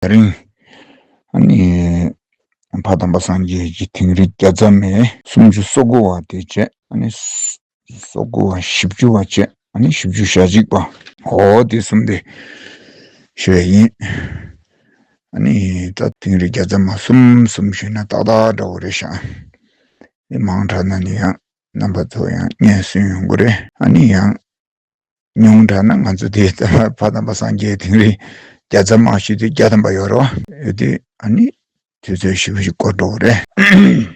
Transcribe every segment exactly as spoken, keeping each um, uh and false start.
ད་རིང་ཨ་ནི་ཕ་དམ་པ་སངས་རྒྱས་ཀྱི་དིང་རི་བརྒྱ་རྩ་མེད་སུམ་ཅུ་སོ་དགུ་བ་དེ་བྱས། ཨ་ནི་སོ་དགུ་བ་བཞི་བཅུ་བ་བྱས། ཨ་ནི་བཞི་བཅུ་ཞེ་གཅིག་པ། འོ་དེ་གསུམ་དེ་ཞུ་ཡ་ཡིན། ཨ་ནི་ད་དིང་རི་བརྒྱ་རྩ་མེད་གསུམ་གསུམ་ཞུས་ན་ཏག་ཏག་འདྲ་བོ་རེད་ཤག་དེ་མང་དྲགས་ན་ནི་ཡང་རྣམ་པ་ཚོ་ཡང་སྙན་སེང་ཡོང་གི་རེད། ཨ་ནི་ཡང་ཉུང་དྲགས་ན་ང་ཚོ་དེ་ཕ་དམ་པ་སངས་རྒྱས་དིང་རི་བརྒྱ་རྩ་མེད་ཞུས་དུས་བརྒྱ་ཐམ་པ་ཡོད་རེད་བ། ཡོད་དུས་ཨ་ནི་དུས་ཚོད་ཞིབ་ཞིབ་འགོར་འགྲོ་གི་རེད།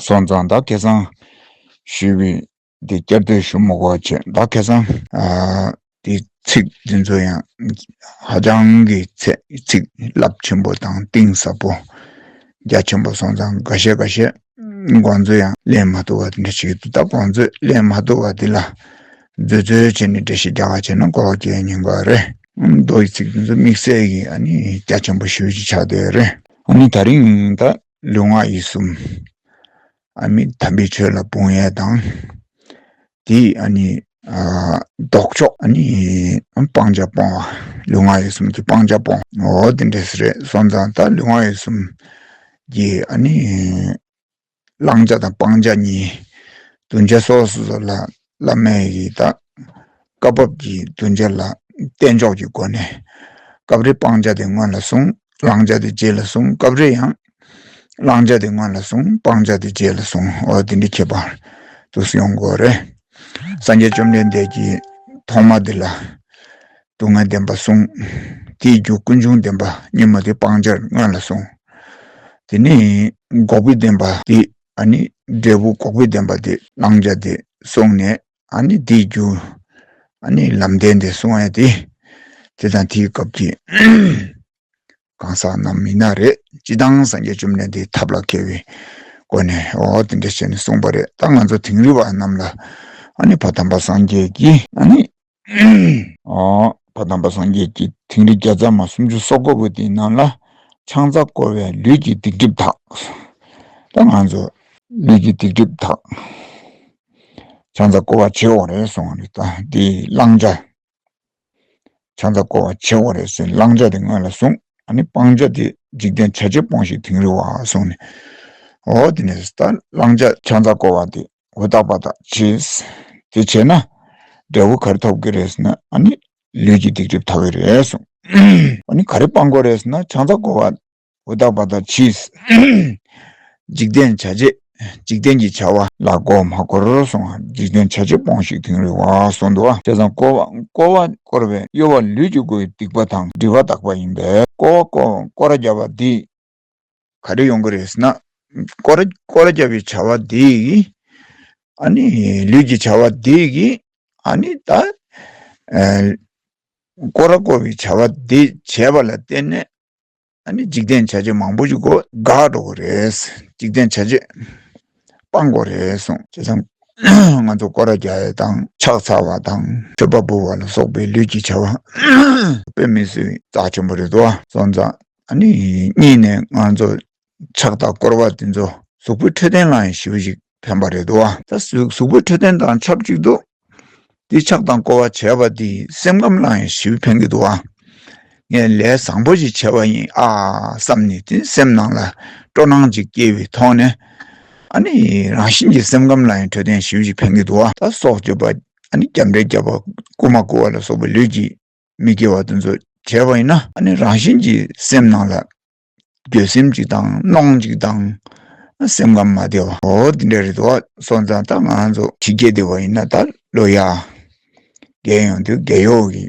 སོང་ཙང་ད་ཁ་སང་ཞུས་པའི་འདི་བསྐྱར་ཟློས་ཞུ་མི་དགོས་བྱས། ད་ཁ་སང་ཨ་དེ་ཚིག་འདི་ཚོ་ཡང་ཧ་ཅང་གི་ཚིག་ཚིག་རླབས་ཆེན་པོ་དང་གཏིང་ཟབ་པོ་རྒྱ་ཆེན་པོ་སོང་ཙང་འགའ་ཤས་འགའ་ཤས་དགོངས་ཚུལ་ཡང་ལེན་མ་ཐུབ་པ་དེ་འདྲ་ཞིག་འདུག་ད་དགོངས་ཚུལ་ལེན་མ་ཐུབ་པ་དེ་ལ་འཛོལ་འཛོལ་བྱས་ནས་འགྲེལ་བཤད་རྒྱག་པ་བྱས་ན་གོ་བ་སྐྱེལ་ཉེན་ཁ་རེད། མདོ་ཡི་ཚིག་འདི་ཚོ་དམིགས་བསལ་གྱི་ཨ་ནི་རྒྱ་ཆེན་པོ་ཞེ་པོ་ཅིག་ཆགས་བསྡད་རེད། ཨ་ནི་ད་རིང་ད་ལུས་ངག་ཡིད་གསུམ། ཨ་མི་དམ་པའི་ཆོས་ལ་སྤོང་ཡས་དང་། དེ་ཨ་ནི་ཨ་ལྡོག་ཕྱོགས། ཨ་ནི་སྤང་བྱ་སྤོང་བ། ལུས་ངག་ཡིད་གསུམ་གྱི་སྤང་བྱ་སྤོང་། འོ་དེ་འདྲས་རེད། སོང་ཙང་ད་ལུས་ངག་ཡིད་གསུམ་གྱི་ཨ་ནི་བླང་བྱ་དང་སྤང་བྱ་གཉིས། གདུལ་བྱ་སོ་སོ་སོ་ལ་བླ་མས་ཡི་ད་སྐབས་བབ་ཀྱི་གདུལ་བྱ་ལ་གཏན་འཇོག་གི་སྒོ་ནས། སྐབས་རེ་སྤང་བྱ་དེ་སྔོན་ལ་སོང་། བླང་བྱ་དེ་རྗེས་ལ་སོང་། སྐབས་རེ་ཡང་བླང་བྱ་དེ་སྔོན་ལ་སོང་། སྤང་བྱ་དེ་རྗེས་ལ་སོང་། འོ་དེ་འདྲའི་ཁྱད་པར་དུ་ཡོང་དགོས་རེད། སངས་རྒྱས་བཅོམ་ལྡན་འདས་ཀྱིས་ཐོག་མ་དེ་ལ་སྡུག་བསྔལ་བདེན་པ་གསུངས། དེའི་རྒྱུ་ཀུན་འབྱུང་བདེན་པ་གཉིས་པོ་དེ་སྤང་བྱར་སྔོན་ལ་སོང་། དེ་ནས་འགོག་པའི་བདེན་པ་དེ་ཨ་ནི་འབྲས་བུ་འགོག་པའི་བདེན་པ་དེ་བླང་བྱ་དེ་སོང་ནས། ཨ་ནི་དེའི་རྒྱུ་ཨ་ནི་ལམ་བདེན་དེ་སོང་ཡ་དེ། དེ་དང་དེའི་སྐབས་ཀྱི་གང་ཟག་རྣམས་ཡིན་ན་རེད། སྤྱི་བཏང་སངས་རྒྱས་བཅོམ་ལྡན་འདས་ཐབས་ལ་མཁས་པའི་སྒོ་ནས་འོ་དེ་འདྲ་བྱས་ནས་གསུངས་པ་རེད། ད་ང་ཚོ་དིང་རི་བ་རྣམས་ལ་ཨ་ནི་ཕ་དམ་པ་སངས་རྒྱས་ཀྱིས་ཨ་ནི་ཨོ། ཕ་དམ་པ་སངས་རྒྱས་ཀྱིས་དིང་རི་བརྒྱ་རྩ་མེད་སུམ་ཅུ་སོ་དགུ་པོ་དེའི་ནང་ལ་ཕྱག་འཚལ་བསྐོར་བས་ལུས་ཀྱི་སྡིག་སྒྲིབ་དག། ད་ང་ཚོ་ལུས་ཀྱི་སྡིག་སྒྲིབ་དག། ཕྱག་འཚལ་བསྐོར་བ་བྱེད་དགོས་རེད་གསུངས་པ་རེད། ད་དེའི་བླང་བྱ། ཕྱག་འཚལ་བསྐོར་བ་བྱེད་དགོས་རེད་ཟེར་བླང་བྱ་དེ་སྔོན་ལ་སོང་། ཨ་ནི་སྤང་བྱ་དེ་འཇིག་རྟེན་བྱ་བྱེད་སྤོང་ཞིང་དིང་རི་བ་གསུངས་ནས། འོ་དེ་ནས་ད་བླང་བྱ་ཕྱག་འཚལ་བསྐོར་བ་དེ་ཧུར་ཐག་པ་དག་བྱས། དེ་བྱས་ན་འབྲས་བུ་ག་རེ་ཐོབ་ཀྱི་རེད་ཟེར་ན། ཨ་ནི་ལུས་ཀྱི་སྡིག་སྒྲིབ་དག་གི་རེད་གསུངས། ཨ་ནི་ག་རེ་སྤང་དགོས་རེད་ཟེར་ན་ཕྱག་འཚལ་བསྐོར་བ་ཧུར་ཐག་པ་དག་བྱས། འཇིག་རྟེན་བྱ་བྱེད། འཇིག་རྟེན་གྱི་བྱ་བ་ལ་མགོ་མ་འཁོར་གསུངས། འཇིག་རྟེན་བྱ་བྱེད་སྤོང་ཞིང་དིང་རི་བ་གསུངས་འདུག་བ། བྱས་ཙང་བསྐོར་བ་བསྐོར་བ་བསྐོར་བས་གཡོ་བ་ལུས་ཀྱི་སྒོ་ཡི་སྡིག་པ་དང་སྒྲིབ་པ་དག་པ་ཡིན་པས། བསྐོར་བ་བསྐོར་བསྐོར་ར་བརྒྱབ་པ་འདི་ག་རེ་ཡོང་གི་རེད་ཟེར་ན། བསྐོར་བསྐོར་ར་བརྒྱབ་པའི་བྱ་བ་འདི་གིས་ཨ་ནི་ལུས་ཀྱི་བྱ་བ་འདི་གིས་ཨ་ནི་ད་ཨ་བསྐོར་ར་བསྐོར་བའི་བྱ་བ་འདི་བྱས་པ་ལ་བརྟེན་ནས། ཨ་ནི་འཇིག་རྟེན་བྱ་བྱེད་མང་པོ་ཞིག་གོ་འགག་འགྲོ་གི་རེད། འཇིག་རྟེན་བྱ་བྱེད་སྤང་དགོས་རེད་གསུངས། བྱས་ཙང་ང་ཚོ་སྐོར་ར་རྒྱག་ཡས་དང་ཕྱག་འཚལ་བ་དང་མཆོད་པ་འབུལ་བ་ལ་སོགས་པའི་ལུས་ཀྱི་བྱ་བ་དཔེ་མི་སྲིད་རྩ་ཆེན་པོ་རེད་དོ། སོང་ཙང་ཨ་ནི་གཉིས་ནས་ང་ཚོ་ཕྱག་དང་བསྐོར་བ་དེ་ཚོ་གཟུགས་པོའི་འཕྲོད་བསྟེན་ལ་ཡང་ཞེ་པོ་ཞིག་ཕན་པ་རེད་དོ། ད་གཟུགས་གཟུགས་པོའི་འཕྲོད་བསྟེན་དང་ཆབས་ཅིག་ཏུ། འདི་ཕྱག་དང་བསྐོར་བ་བྱས་པ་འདིས་སེམས་ཁམས་ལ་ཡང་ཞེ་པོ་ཕན་གྱི་འདུག་ཨ། ངས་ལས་བཟང་པོ་ཞིག་བྱས་པ་ཡིན་ཨ་བསམ་ནས་དེ་སེམས་ནང་ལ་སྤྲོ་སྣང་ཅིག་སྐྱེ་བའི་ཐོག་ནས། ཨ་ནི་རང་བཞིན་གྱིས་སེམས་ཁམས་ལ་ཡང་འཕྲོད་བསྟེན་ཞེ་པོ་ཞིག་ཕན་གྱི་འདུག་ཨ། ད་སྲོག་གཅོད་པ། ཨ་ནི་རྒྱབ་འདྲེ་རྒྱབ་པ། རྐུ་མ་རྐུ་བ་ལ་སོགས་པའི་ལུས་ཀྱི་མི་དགེ་བ་དེ་ཚོ་བྱས་པ་ཡིན་ན། ཨ་ནི་རང་བཞིན་གྱིས་སེམས་ནང་ལ་འགྱོད་སེམས་ཅིག་དང་གནོང་ཅིག་དང་། སེམས་ཁམས་མ་བདེ་བ། འོ་དེ་འདྲ་རེད་དོ། སོང་ཙང་ད་ང་ཚོ་ཕྱི་རྒྱལ་བསྡད་པ་ཡིན་ན་ད་ལོ་ཡ་རྒས་ཡོང་དུས་རྒས་གཡོག་གི་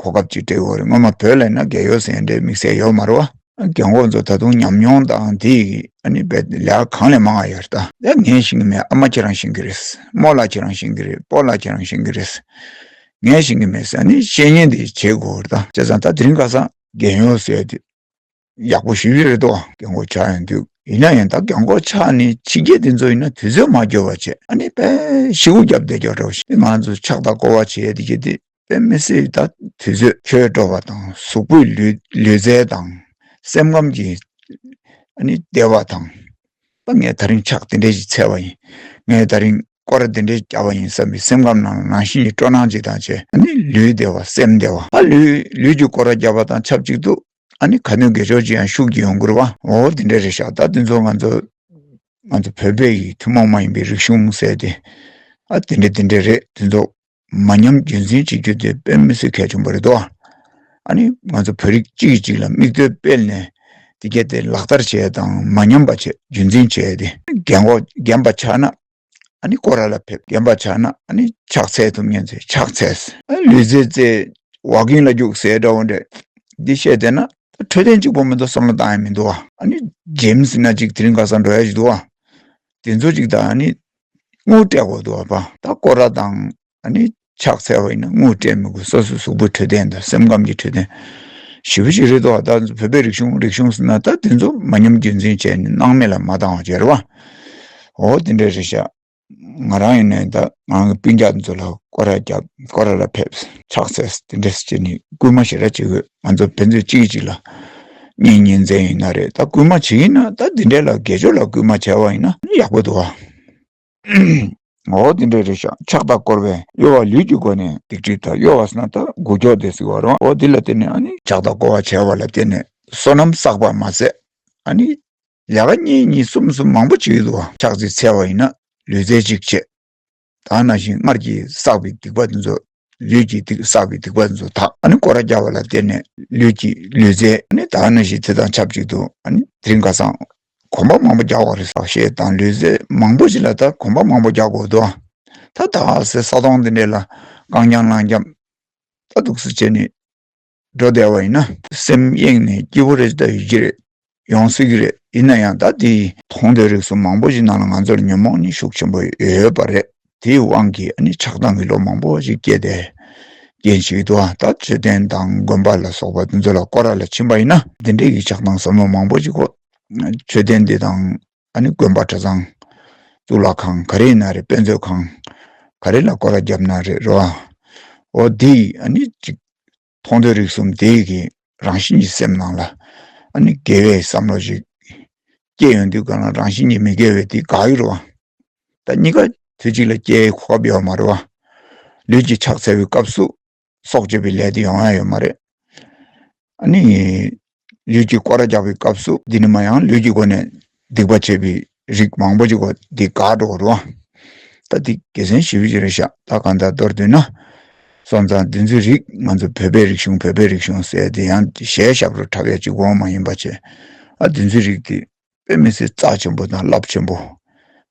གོ་སྐབས་ཅིག་སྤྲད་ཡོད་རེད། སྔོན་མ་བོད་ལ་ཡིན་ན་རྒས་གཡོག་ཟེར་འདྲའི་དམིགས་བསལ་ཡོད་མ་རེད་བ། རྒན་གོག་ཚོ་ད་དུང་ཉམས་མྱོང་དང་དེ་ཡི་ཨ་ནི་བས་ལས་ཀ་གང་ལས་མང་བ་ཡོད་རེད། ད་ངས་ཤེས་ཀྱི་མེད། ཨ་མ་ཁྱེད་རང་ཤེས་ཀྱི་རེད། རྨོ་ལགས་ཁྱེད་རང་ཤེས་ཀྱི་རེད། སྤོ་ལགས་ཁྱེད་རང་ཤེས་ཀྱི་རེད། ངས་ཤེས་ཀྱི་མེད་ཟེར་ནི་བཤད་ཉན་དེ་བྱེད་དགོས་རེད། ད་བྱས་ཙང་ད་དེ་རིང་ཁ་སང་རྒན་གཡོག་ཟེར་དེ་ཡག་པོ་ཞེ་པོ་རེད་དོ། རྒན་གོག་ཆགས་ཡོང་དུས་ཡིན་ན་ཡང་ད་རྒན་གོག་ཆགས་ནས་ཕྱི་རྒྱལ་དེ་ཚོ་ཡིན་ན་དུས་ཚོད་མ་འགྱོ་བ་བྱས། ཨ་ནི་དཔེ་ཤི་བོ་རྒྱབ་བསྡད་ཀྱོག་འདྲ་བོ་ཞིག་ང་ཚོ་ཕྱག་དང་བསྐོར་བ་བྱེད་ཡས་དེ་གྱད་དེ་དཔེ་མི་སྲིད་ད་དུས་ཚོད་འཕྲོད་འགྲོ་བ་དང་། གཟུགས་པོའི་ལུས་ལུས་རྩལ་དང་སེམས་ཁམས་ཀྱི་ཨ་ནི་བདེ་བ་དང་། ད་ངས་ད་རིང་ཕྱག་དེ་འདྲས་ཞིག་འཚལ་བ་ཡིན། ངས་ད་རིང་སྐོར་ར་དེ་འདྲས་བརྒྱབ་པ་ཡིན་བསམ་པའི་སེམས་ཁམས་ནང་ལ་ནང་བཞིན་གྱི་སྤྲོ་སྣང་ཅིག་དང་བཅས། ཨ་ནི་ལུས་བདེ་བ་སེམས་བདེ་བ། ཨ་ལུས་ལུས་ཀྱི་སྐོར་ར་བརྒྱབ་པ་དང་ཆབས་ཅིག་ཏུ་ ཨ་ནི་ཁ་ཏོན་དགེ་སྦྱོར་ཅིག་ཡང་ཤུགས་ཀྱིས་ཡོང་གི་རེད་བ། འོ་དེ་འདྲ་རེད་ཤག་ད་དེ་ཚོ་ང་ཚོ་ང་ཚོ་བོད་པའི་ཐུན་མོང་མ་ཡིན་པའི་རིག་གཞུང་ཟེར་ཏེ། ཨ་དེ་འདྲ་དེ་འདྲ་རེད། དེ་ཚོ་མ་ཉམས་རྒྱུན་འཛིན་བྱེད་རྒྱུ་དེ་དཔེ་མི་སྲིད་གལ་ཆེན་པོ་རེད་དོ། ཨ་ནི་ང་ཚོ་བོད་རིགས་གཅིག་གིས་གཅིག་ལ་མིག་ལྟོས་སྤེལ་ནས་དེ་གས་དེ་ལག་བསྟར་བྱས་དང་མ་ཉམས་པ་བྱས་རྒྱུན་འཛིན་བྱས་ཏེ། རྒན་གོག་རྒན་པ་ཆགས་ན་ཨ་ནི་སྐོར་ར་ལ་ཕེབས། རྒན་པ་ཆགས་ན་ཨ་ནི་ཕྱག་འཚལ་ཐུབ་མཁན་ཚོས་ཕྱག་འཚལ། ཨ་ལུས་རྩལ་རྩེད་ཝོག་ཀིང་ལ་རྒྱུགས་ཟེར་འདྲ་བོ་འདྲ་འདི་བཤད་བསྡད་ན་འཕྲོད་བསྟེན་གཅིག་པོ་མི་འདུག་བསམ་བློ་བཏང་ཡ་མི་འདུག་བ། ཨ་ནི་ཇིམ་ཟེར་ན་གཅིག་དེ་རིང་ཁ་སང་འགྲོ་ཡ་ཞིག་འདུག་བ། དེ་ཚོ་གཅིག་དང་ཨ་ནི་དངུལ་སྤྲད་དགོས་འདུག་བ། ད་སྐོར་ར་དང་ཨ་ནི་ཕྱག་འཚལ་བ་ཡིན་ན་དངུལ་སྤྲད་མི་དགོས། སོ་སོའི་གཟུགས་པོའི་འཕྲོད་བསྟེན་དང་སེམས་ཁམས་ཀྱི་འཕྲོད་བསྟེན་ཞེ་པོ་ཅིག་རེད་དོ། ད་བོད་པའི་རིག་གཞུང་རིག་གཞུང་ཟེར་ན་ད་དེ་ཚོ་མ་ཉམས་རྒྱུན་འཛིན་བྱས་ནས་སྣང་མེད་ལ་མ་བཏང་བ་བྱས་རེད་བ། འོ་དེ་འདྲ་རེད་ཤག་ང་རང་ཡིན་ནའི་ད་ང་རང་གི་སྤུན་ཀྱག་ཚོ་ལ་སྐོར་ར་རྒྱབ། སྐོར་ར་ལ་ཕེབས། ཕྱག་འཚལ། དེ་འདྲ་བྱས་ནས་སྐུལ་མ་ཞེ་དྲག་བྱེད་དགོས། ང་ཚོ་ཕན་ཚུན་གཅིག་གིས་གཅིག་ལ་གཉེན་ཉེ་ཚན་ཡིན་ན་རེད། ད་སྐུལ་མ་བྱེད་ཡིན་ན་ད་འདི་འདྲ་ལ་དགེ་སྦྱོར་ལ་སྐུལ་མ་བྱས་པ་ཡིན་ན་ཡག་པོ་འདུག་བ། འོ་དེ་འདྲ་རེད་ཤག་ཕྱག་དང་སྐོར་བས་གཡོ་བ་ལུས་ཀྱི་སྒོ་ནས་སྡིག་སྒྲིབ་དག། གཡོ་བ་ཟེར་ན་ད་འགུལ་སྐྱོད་དེ་ཟེར་བ་རེད་བ། འོ་འདི་ལ་བརྟེན་ནས་ཨ་ནི་ཕྱག་དང་སྐོར་བ་བྱས་པ་ལ་བརྟེན་ནས་བསོད་ནམས་བསགས་པ་མ་ཟད་ཨ་ནི་ལས་ཀ་གཉིས་གཉིས་གསུམ་གསུམ་མང་པོ་བྱེད་ཀྱི་འདུག་བ། ཕྱག་རྩིས་འཚལ་བ་ཡིན་ན་ལུས་རྩལ་གཅིག་བྱེད། ད་ནང་བཞིན་སྔར་གྱི་བསགས་པའི་སྡིག་པ་དེ་ཚོ་ལུས་ཀྱི་སྡིག་བསགས་པའི་སྡིག་པ་དེ་ཚོ་དག། ཨ་ནི་སྐོར་ར་རྒྱག་པ་ལ་བརྟེན་ནས་ལུས་ཀྱི་ལུས་རྩལ་ཨ་ནི་ད་ནང་བཞིན་དེ་དང་ཆབས་ཅིག་ཏུ་ཨ་ནི་དེ་རིང་ཁ་སང་གོམ་པ་མང་པོ་རྒྱག་དགོས་རེད་ཟེར། གཞས་དང་ལུས་རྩལ་མང་པོ་ཞིག་ལ་ད་གོམ་པ་མང་པོ་རྒྱག་དགོས་འདུག། ད་ད་ག་སེ་ས་དོང་འདི་འདྲ་ལ་རྐང་རྐྱང་ལངས་རྐྱང་ད་འདུག་སེ་བྱས་ནས་འགྲོ་བསྡད་པ་ཡིན་ན་སེམས་གཡེང་ནས་སྐྱིད་པོ་རེ་ཞིག་ད་ཡོད་ཀྱི་རེད། ཡོང་སྲིད་ཀྱི་རེད། ཡིན་ན་ཡང་ད་དེ་མཐོང་ཐོས་རིག་གསུམ་མང་པོ་ཞིག་ནང་ལ་ང་ཚོར་ཉོན་མོངས་ནི་ཤུགས་ཆེན་པོ་ཡོད་པ་རེད། དེའི་དབང་གིས་ཨ་ནི་ཆགས་སྡང་གི་བློ་མང་པོ་ཞིག་སྐྱེས་ཏེ་རྐྱེན་ཞིག་འདུག་ཨ། ད་མཆོད་རྟེན་དང་དགོན་པ་ལ་སོགས་པ་དེ་ཚོ་ལ་སྐོར་ར་ལ་ཕྱིན་པ་ཡིན་ན་འདི་འདྲའི་གི་ཆགས་སྡང་བསམ་བློ་མང་པོ་ཞིག་གོ། མཆོད་རྟེན་འདི་དང་ཨ་ནི་དགོན་པ་གྲྭ་ཚང་གཙུག་ལག་ཁང་ག་རེ་ཡིན་ན་རེད། དཔེ་མཛོད་ཁང་ག་རེ་ལ་སྐོར་ར་བརྒྱབ་ན་རེད་རོ། འོ་འདི་ཨ་ནི་ཅིག་མཐོང་ཐོས་རིག་གསུམ་དེ་གི་རང་བཞིན་གྱི་སེམས་ནང་ལ་ཨ་ནི་དགེ་བའི་བསམ་བློ་ཞིག་སྐྱེ་ཡོང་དུས་གང་ལ་རང་བཞིན་གྱིས་མི་དགེ་བའི་དེ་དགག་ཡོད་རེད་བ། ད་གཉིས་ཀ་དུས་གཅིག་ལ་སྐྱེ་གོ་སྐབས་ཡོད་མ་རེད་བ། ལུས་ཀྱི་ཕྱག་འཚལ་བའི་སྐབས་སུ་སྲོག་གཅོད་པའི་ལས་དེ་ཡོང་ཡ་ཡོད་མ་རེད། ཨ་ནི། ལུས་ཀྱི་སྐོར་ར་རྒྱག་པའི་སྐབས་སུ་འདི་ནི་མ་ཡང་ལུས་ཀྱི་སྒོ་ནས་སྡིག་པ་བྱས་པའི་རིགས་མང་པོ་ཅིག་གོ་འདི་དགག་འགྲོ་གི་རེད་བ། ད་འདི་དགེ་མཚན་ཞེ་པོ་ཅིག་རེད་ཤག་ད་གང་ལྟར་མདོར་བསྡུས་ན། སོང་ཙང་འདི་ཚོའི་རིགས་ང་ཚོ་བོད་པའི་རིག་གཞུང་བོད་པའི་རིག་གཞུང་ཟེར་དེ་ཡང་གཞས་ཞབས་བྲོ་འཁྲབ་ཡ་གཅིག་པོ་མ་ཡིན་པ་བྱས། ཨ་འདི་ཚོའི་རིགས་དེ་དཔེ་མི་སྲིད་རྩ་ཆེན་པོ་དང་རླབས་ཆེན་པོ།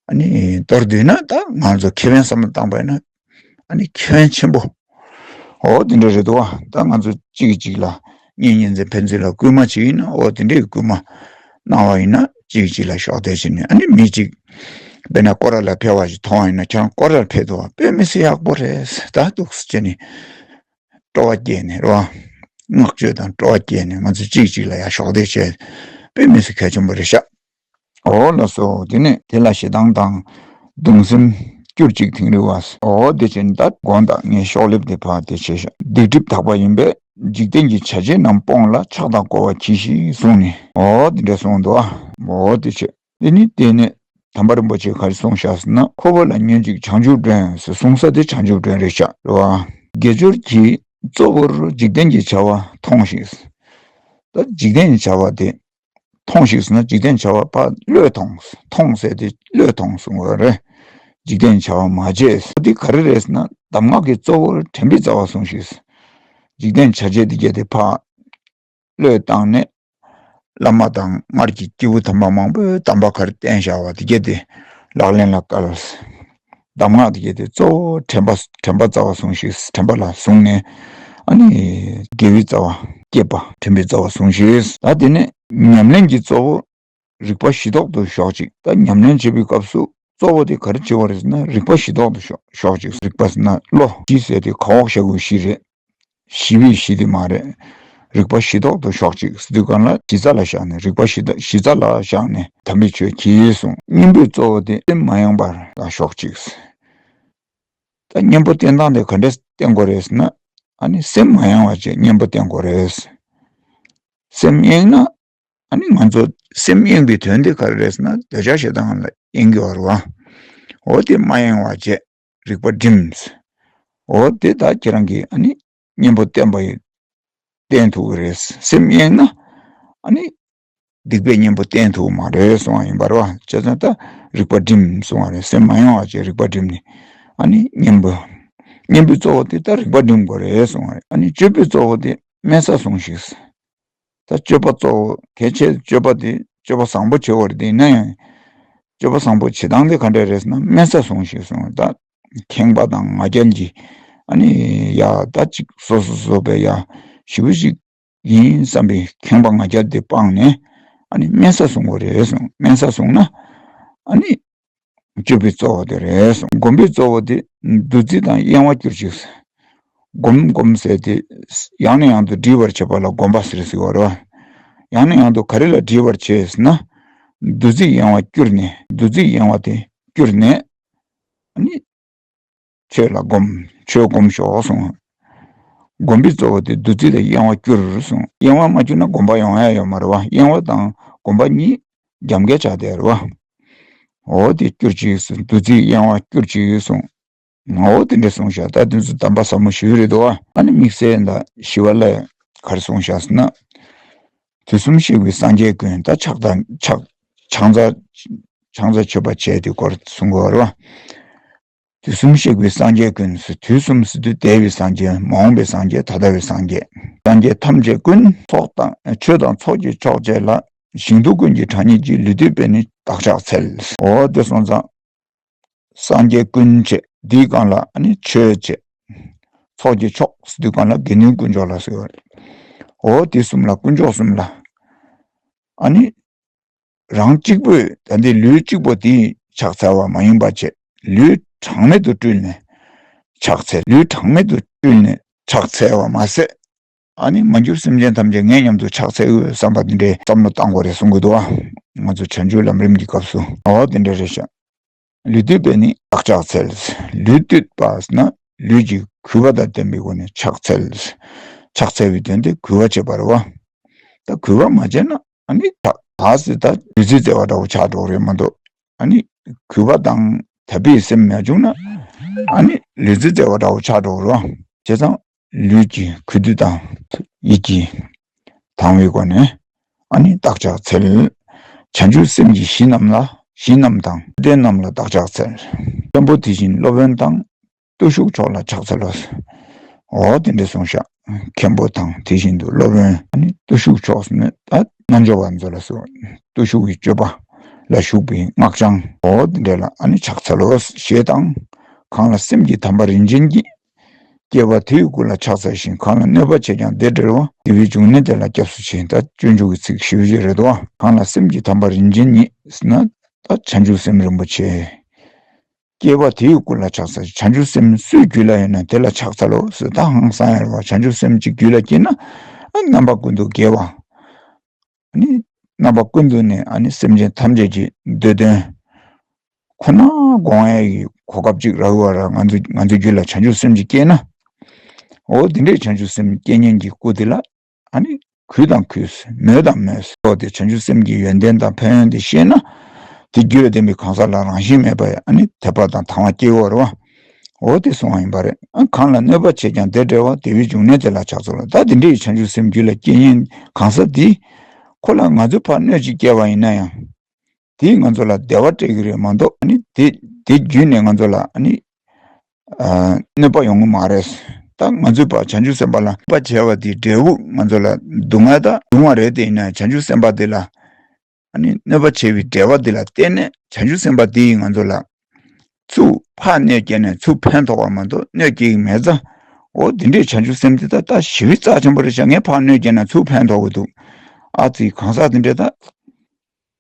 ཨ་ནི་མདོར་བསྡུས་ན་ད་ང་ཚོ་ཁེ་ཕན་བསམ་བློ་བཏང་པ་ཡིན་ན་ཨ་ནི་ཁེ་ཕན་ཆེན་པོ། འོ་དེ་འདྲ་རེད་འདུག་བ། ད་ང་ཚོ་གཅིག་གིས་གཅིག་ལ་གཉེན་ཉེ་ཚན་ཕན་ཚུན་ལ་སྐུལ་མ་བྱེད་ཡིན་ན་འོ་དེ་འདྲའི་སྐུལ་མ་གནང་བ་ཡིན་ན་གཅིག་གིས་གཅིག་ལ་གཞོགས་འདེགས་བྱེད་ནས་ཨ་ནི་མི་གཅིག་དཔེར་ན་སྐོར་ར་ལ་ཕེབས་པ་ཞིག་མཐོང་བ་ཡིན་ན་ཁྱེད་རང་སྐོར་རར་ཕེབས་འདུག་བ། དཔེ་མི་སྲིད་ཡག་པོ་རེད། ད་འདུག་སེ་བྱས་ནས། སྤྲོ་བ་སྐྱེས་ནས་རོ། བསྔགས་བརྗོད་དང་སྤྲོ་བ་སྐྱེས་ནས་ང་ཚོ་གཅིག་གཅིག་ལ་ཡང་གཞོགས་འདེགས་བྱས། དཔེ་མི་སྲིད་གལ་ཆེན་པོ་རེད་ཤག་འོ་ལགས་སོ། དེ་ནས་དེ་ལ་ཞེ་སྡང་དང་གདུང་སེམས་སྐྱུར་ཅིག་དིང་རི་བ། འོ་དེ་བྱས་ནས་ད་དགོངས་དག་ངས་ཤོག་ལེབ་དེ་ཕར་དེ་བྱས་ཤག་སྡིག་སྒྲིབ་དག་པ་ཡིན་པས་འཇིག་རྟེན་གྱི་བྱ་བྱེད་རྣམས་སྤོངས་ལ་ཕྱག་དང་བསྐོར་བ་གྱིས་ཤིག་གསུངས་ནས་འོ་དེ་འདྲ་གསུངས་འདུག་ཨ། འོ་དེ་བྱས། དེ་ནི་དེ་ནས་དམ་པ་རིན་པོ་ཆེས་ག་རེ་གསུངས་བཞག་ཟེར་ན། ཁོ་བོ་ལ་ཉོན་ཅིག་བྱང་ཆུབ་སྒྲོན་ཟེར་གསུངས་ས་དེ་བྱང་ཆུབ་སྒྲོན་རེད་ཤག་རེད་བ། དགེ་སྦྱོར་གྱིས་གཙོ་བོར་འཇིག་རྟེན་གྱི་བྱ་བ་མཐོང་ཞིག་ད་འཇིག་རྟེན་གྱི་བྱ་བ་དེ་མཐོང་ཞིག་ཟེར་ན་འཇིག་རྟེན་བྱ་བ་ཕར་བློས་ཐོངས། མཐོང་ཟེར་དེ་བློས་ཐོངས་གསུངས་པ་རེད། འཇིག་རྟེན་བྱ་བ་མ་བྱས། འདི་ག་རེ་རེད་ཟེར་ན་གདམས་ངག་གིས་གཙོ་བོར་དྲན་པའི་རྩ་བ་བཟུང་ཞིག་འཇིག་རྟེན་བྱ་བྱེད་འདི་གས་དེ་ཕར་བློས་བཏང་ནས། བླ་མ་དང་སྔར་གྱི་སྐྱེས་བུ་དམ་པ་མང་པོས་དམ་པ་ག་རེ་བསྟན་བཞག་པ་དེ་གས་དེ་ལག་ལེན་ལ་བཀལ། གདམས་ངག་དེ་གས་དེ་གཙོ་བོ་དྲན་པ་དྲན་པ་རྩ་བ་བཟུང་ཞིག་དྲན་པ་ལ་བཟུང་ནས་ཨ་ནི་དགེ་བའི་རྩ་བ་བསྐྱེད་པ་དྲན་པའི་རྩ་བ་བཟུང་ཞིག་ད་དེ་ནས་ཉམས་ལེན་གྱི་གཙོ་བོ་རིག་པ་གཞི་ཐོག་ཏུ་ཞོག་ཅིག་ད་ཉམས་ལེན་བྱེད་པའི་སྐབས་སུ་གཙོ་བོ་དེ་ག་རེ་བྱེད་པ་རེད་ཟེར་ན་རིག་པ་གཞི་ཐོག་ཏུ་ཞོག་ཞོག་ཅིག་རིག་པ་ཟེར་ན་བློ་གཞི་ཟེར་དེ་ག་འོག་བཞག་དགོས་གཞི་རེད། ཞི་བའི་གཞི་དེ་མ་རེད། རིག་པ་གཞི་ཐོག་ཏུ་ཞོག་ཅིག་ཟེར་དུས་གང་ལ་གཞི་རྩ་ལ་བཞག་ནས་རིག་པ་གཞི་རྩ་གཞི་རྩ་ལ་བཞག་ནས་དམ་པའི་ཆོས་གྱིས་གསུངས། གཉེན་པོའི་གཙོ་བོ་དེ་སེམས་མ་ཡེངས་པར་ལ་ཞོག་ཅིག་ད་གཉེན་པོ་བསྟེན་སྟངས་དེ་ག་འདྲས་བསྟེན་དགོས་རེད་ཟེར་ན། ཨ་ནི་སེམས་མ་ཡེངས་པ་བྱས་གཉེན་པོ་བསྟེན་དགོས་རེད། སེམས་གཡེངས་ན། ཨ་ནི་ང་ཚོ་སེམས་གཡེངས་པའི་དོན་དེ་ག་རེ་རེད་ཟེར་ན་འདོད་ཆགས་ཞེ་སྡང་ལ་གཡེང་གི་ཡོད་རེད་བ། འོ་དེ་མ་གཡེང་བ་བྱས་རིག་པ་སྒྲིམ། འོ་དེ་ད་ཁྱེད་རང་གིས་ཨ་ནི་གཉེན་པོ་བསྟེན་པ་ཡིས་བསྟེན་ཐུབ་ཀྱི་རེད། སེམས་གཡེངས་ན་ ཨ་ནི་སྡིག་པའི་གཉེན་པོ་བསྟེན་ཐུབ་མ་རེད་གསུང་བ་ཡིན་པ་རེད་བ། བྱས་ཙང་ད་རིག་པ་སྒྲིམ་གསུང་བ་རེད། སེམས་མ་ཡེངས་པ་བྱས་རིག་པ་སྒྲིམ་ནས། ཨ་ནི་གཉེན་པོ། གཉེན་པོའི་གཙོ་བོ་དེ་ད་རིག་པ་སྒྲིམ་དགོས་རེད་གསུང་བ་རེད། ཨ་ནི་སྤྱོད་པའི་གཙོ་བོ་དེ་དམན་ས་བཟུང་ཤིག། ད་སྤྱོད་པ་གཙོ་བོ་གལ་ཆེ། སྤྱོད་པ་དེ་སྤྱོད་པ་བཟང་པོ་བྱེད་དགོས་རེད། དེ་ཡིན་ན་ཡང་སྤྱོད་པ་བཟང་པོ་བྱེད་སྟངས་དེ་ག་འདྲ་རེད་ཟེར་ན་དམན་ས་བཟུང་ཤིག་གསུངས། ད་ཁེངས་པ་དང་ང་རྒྱལ་གྱིས་ཨ་ནི་ཡ་ད་ཅིག་སོ་སོ་སོ་བས་ཡ་ཞེ་པོ་ཞིག་ཡིན་བསམ་པའི་ཁེངས་པ་ང་རྒྱལ་དེ་སྤངས་ནས་ཨ་ནི་དམན་ས་བཟུང་དགོས་རེད་གསུངས། དམན་ས་བཟུང་ན་ཨ་ནི་སྤྱོད་པའི་གཙོ་བོ་དེ་རེད་གསུངས། སྒོམ་པའི་གཙོ་བོ་དེ་འདུ་འཛི་དང་གཡེང་བ་སྐྱུར་ཅིག། སྒོམ་སྒོམ་ཟེར་དེ་ཡང་ནས་ཡང་དུ་འདྲིས་པར་བྱེད་པ་ལ་སྒོམ་པ་ཟེར་ཟེར་བ་རེད་བ། ཡང་ནས་ཡང་དུ་ག་རེ་ལ་འདྲིས་པར་བྱེད་ཟེར་ན། འདུ་འཛི་གཡེང་བ་སྐྱུར་ནས། འདུ་འཛི་གཡེང་བ་དེ་སྐྱུར་ནས། ཨ་ནི་ཆོས་ལ་སྒོམ། ཆོས་སྒོམ་ཤོག་གསུངས། སྒོམ་པའི་གཙོ་བོ་དེ་འདུ་འཛི་དང་གཡེང་བ་སྐྱུར་གསུངས། གཡེང་བ་མ་སྐྱུར་ན་སྒོམ་པ་ཡོང་ཡ་ཡོད་མ་རེད་བ། གཡེང་བ་དང་སྒོམ་པ་གཉིས་རྒྱབ་འགལ་ཆགས་བསྡད་རེད་བ། འོ་དེ་སྐྱུར་ཅིག་གསུངས། འདུ་འཛི་གཡེང་བ་སྐྱུར་ཅིག་གསུངས། འོ་དེ་འདྲ་གསུངས་ཤག། ད་དེ་ཚོ་གདམས་པ་ཟབ་མོ་ཞེ་པོ་རེད་འདུག་བ། ཨ་ནི་དམིགས་བསལ་ད་ཞི་བ་ལྷས་ག་རེ་གསུངས་ཤག་ཟེར་ན། དུས་གསུམ་གཤེགས་པའི་སངས་རྒྱས་ཀུན། ད་ཕྱག་དང་ཕྱག་ཕྱག་འཚལ། ཕྱག་འཚལ་མཆོད་པ་བྱས་དེ་སྐོར་གསུང་གི་ཡོད་རེད་བ། དུས་གསུམ་གཤེགས་པའི་སངས་རྒྱས་ཀུན། དུས་གསུམ་ཟེར་དུས་འདས་པའི་སངས་རྒྱས། མ་འོངས་པའི་སངས་རྒྱས། ད་ལྟ་བའི་སངས་རྒྱས། སངས་རྒྱས་ཐམས་ཅད་ཀུན། ཚོགས་དང་ཆོས་དང་ཚོགས་ཀྱི་མཆོག་བཅས་ལ། ཞིང་དུ་ཀུན་གྱི་གྲངས་སྙེད་ཀྱི། ལུས་བཏུད་པས་ནི་བདག་ཕྱག་འཚལ། འོ་དེ་སོང་ཙང་། སངས་རྒྱས་ཀུན་བྱས། འདིའི་སྒང་ལ་ཨ་ནི་ཆོས་བྱས། ཚོགས་ཀྱི་མཆོག་ཟེར་དུས་སྒང་ལ་དགེ་འདུན་དཀོན་མཆོག་ལ་ཟེར་བ་རེད། འོ་དེ་གསུམ་ལ། དཀོན་མཆོག་གསུམ་ལ། ཨ་ནི་རང་གཅིག་པོས་ད་འདི་ལུས་གཅིག་པོ་དེས་ཕྱག་འཚལ་བ་མ་ཡིན་པ་བྱས། ལུས་གྲངས་མེད་དུ་སྤྲུལ་ནས་ཕྱག་འཚལ། ལུས་གྲངས་མེད་དུ་སྤྲུལ་ནས་ཕྱག་འཚལ་བ་མ་ཟད། ཨ་ནི་མ་གྱུར་སེམས་ཅན་ཐམས་ཅད་ངའི་མཉམ་དུ་ཕྱག་འཚལ་དགོས་བསམ་པ་འདི་འདྲའི་བསམ་བློ་བཏང་དགོས་རེད་གསུང་གི་འདུག་ཨ། ང་ཚོ་བྱང་ཆུབ་ལམ་རིམ་གྱི་སྐབས་སུ། འོ་དེ་འདྲ་རེད་ཤག། ལུས་བཏུད་པས་ནི་བདག་ཕྱག་འཚལ། ལུས་བཏུད་པ་ཟེར་ན་ལུས་ཀྱི་གུས་པ་དང་ལྡན་པའི་སྒོ་ནས་ཕྱག་འཚལ། ཕྱག་འཚལ་བའི་དོན་དེ་གུས་པ་བྱེད་པ་རེད་བ། ད་གུས་པ་མ་བྱས་ན་ཨ་ནི་ད་ད་ཟེར་ད་ལུས་རྩལ་རྩེ་བ་འདྲ་བོ་ཆགས་འགྲོ་གི་རེད་མ་གཏོགས། ཨ་ནི་གུས་པ་དང་དད་པའི་སེམས་མ་བྱུང་ན་ཨ་ནི་ལུས་རྩལ་རྩེ་བ་འདྲ་བོ་ཆགས་འགྲོ་གི་རེད་བ། བྱས་ཙང་། ལུས་ཀྱི་གུས་འདུད་དང་ཡིད་ཀྱིས་དང་བའི་སྒོ་ནས་ཨ་ནི་བདག་ཕྱག་འཚལ། བྱང་ཆུབ་སེམས་ཀྱི་གཞི་རྣམས་ལ། གཞི་རྣམས་དང་ལྡན་རྣམས་ལ་བདག་ཕྱག་འཚལ། བློན་པོ་དེ་བཞིན་སློབ་དཔོན་དང་། བརྟུལ་ཞུགས་མཆོག་ལ་ཕྱག་འཚལ་ལོ། འོ་དེ་འདྲ་གསུངས་ཤག། མཁན་པོ་དང་དེ་བཞིན་དུ་སློབ་དཔོན། ཨ་ནི་བརྟུལ་ཞུགས་མཆོག་ཟེར་ན་ད་རྣལ་འབྱོར་པ་ཚོ་ལ་སོགས་བརྟུལ་ཞུགས་ཀྱི་སྤྱོད་པ་ལ་ཞུགས་པའི་སྔགས་འཆང་། འོ་དེ་འདྲ་ལ་ཨ་ནི་ཕྱག་འཚལ་ལོ་ཞེས་དང་། གང་ལ་སེམས་ཀྱི་དམ་པ་རིན་ཆེན་གྱིས། བསྐྱེད་པ་དེ་ཡི་སྐུ་ལ་ཕྱག་འཚལ་ཞིང་། གང་ལ་གནོད་པ་བྱས་ཀྱང་དེ་བསྒྲལ་བ། དེ་བས་འབྱུང་གནས་དེ་ལ་སྐྱབས་སུ་མཆི། ད་སྤྱོད་འཇུག་གི་ཚིག་ཞེ་པོ་ཅིག་རེད་དོ། གང་ལ་སེམས་ཀྱི་དམ་པ་རིན་ཆེན་ཉིད་ཟེར་ན་ད་བྱང་ཆུབ་སེམས་རིན་པོ་ཆེ། བསྐྱེད་པ་དེ་ཡི་སྐུ་ལ་ཕྱག་འཚལ། བྱང་ཆུབ་སེམས་སུའི་རྒྱུད་ལ་ཡོད་ན་དེ་ལ་ཕྱག་འཚལ་ལོ་ཟེར། ད་ཧང་སང་ཡ་རེད་བ། བྱང་ཆུབ་སེམས་ཅིག་རྒྱུད་ལ་སྐྱེས་ན་ཨ་རྣམ་པ་ཀུན་ཏུ་དགེ་བ། ཨ་ནི་རྣམ་པ་ཀུན་ཏུ་ནས་ཨ་ནི་སེམས་ཅན་ཐམས་ཅད་ཀྱི་འདོད་དོན་ཁོ་ན་སྒོམ་ཡ་ཡི་གོ་སྐབས་ཅིག་རག་པ་ར། ང་ཚོ་ང་ཚོའི་རྒྱུད་ལ་བྱང་ཆུབ་སེམས་ཅིག་སྐྱེས་ན། འོ་དེ་འདྲའི་བྱང་ཆུབ་སེམས་སྐྱེ་མཁན་གྱི་སྐུ་དེ་ལ་ཨ་ནི་གུས་དང་གུས། མོས་དང་མོས། འོ་དེ་བྱང་ཆུབ་སེམས་ཀྱི་ཡོན་ཏན་དང་ཕན་ཡོན་དེ་ཤེས་ན། དེ་རྒྱུད་ལ་ལྡན་པའི་གང་ཟག་ལ་རང་བཞིན་མེད་པའི་ཨ་ནི་དད་པ་དང་དང་བ་སྐྱེ་གི་ཡོད་རེད་བ། འོ་དེ་གསུངས་པ་ཡིན་པ་རེད། ཨ་གང་ལ་གནོད་པ་བྱས་ཀྱང་དེ་བསྒྲལ་བ། དེ་བས་འབྱུང་གནས་དེ་ལ་ཕྱག་འཚལ་ལོ། ད་དེ་འདྲའི་བྱང་ཆུབ་སེམས་རྒྱུད་ལ་སྐྱེ་མཁན་གང་ཟག་དེ། ཁོ་ལ་ང་ཚོས་ཕར་གནོད་ཅིག་བསྐྱལ་བ་ཡིན་ན་ཡང་། དེས་ང་ཚོ་ལ་བདེ་བ་སྤྲད་ཀྱི་རེད་མ་གཏོགས། ཨ་ནི་དེ་དེ་བརྒྱུད་ནས་ང་ཚོ་ལ་ཨ་ནི་ཨ་གནོད་པ་ཡོང་གི་མ་རེད། ད་ང་ཚོས་ཕར་བྱང་ཆུབ་སེམས་དཔའ་ལ་གནོད་པ་བྱས་པ་དེའི་འབྲས་བུ་ང་ཚོ་ལ་སྡུག་བསྔལ་དང་རུང་བ་རེད། དེ་ཡིན་ན་བྱང་ཆུབ་སེམས་དཔའ་དེ་ལ་ཨ་ནི་གནོད་པ་བྱས་པའི་འབྲེལ་བ་དེ་ལ་བརྟེན་ནས་བྱང་ཆུབ་སེམས་དཔའ་དེ་ཡིས་ང་ཚོ་ལ་ཚུར་ཕར་གནོད་བསྐྱལ་ནས་ཚུར་ཕན་ཐོགས་པ་མ་གཏོགས་གནོད་སྐྱེལ་གྱི་མེད་ཙང་། འོ་དེ་འདྲའི་བྱང་ཆུབ་སེམས་དེ་ད་ད་ཞེ་པོ་རྩ་ཆེན་པོ་རེད་ཤག། ངས་ཕར་གནོད་བསྐྱལ་ན་ཚུར་ཕན་ཐོགས་ཀྱི་འདུག། ཨ་ཙི་གང་ཟག་དེ་འདྲས་ད།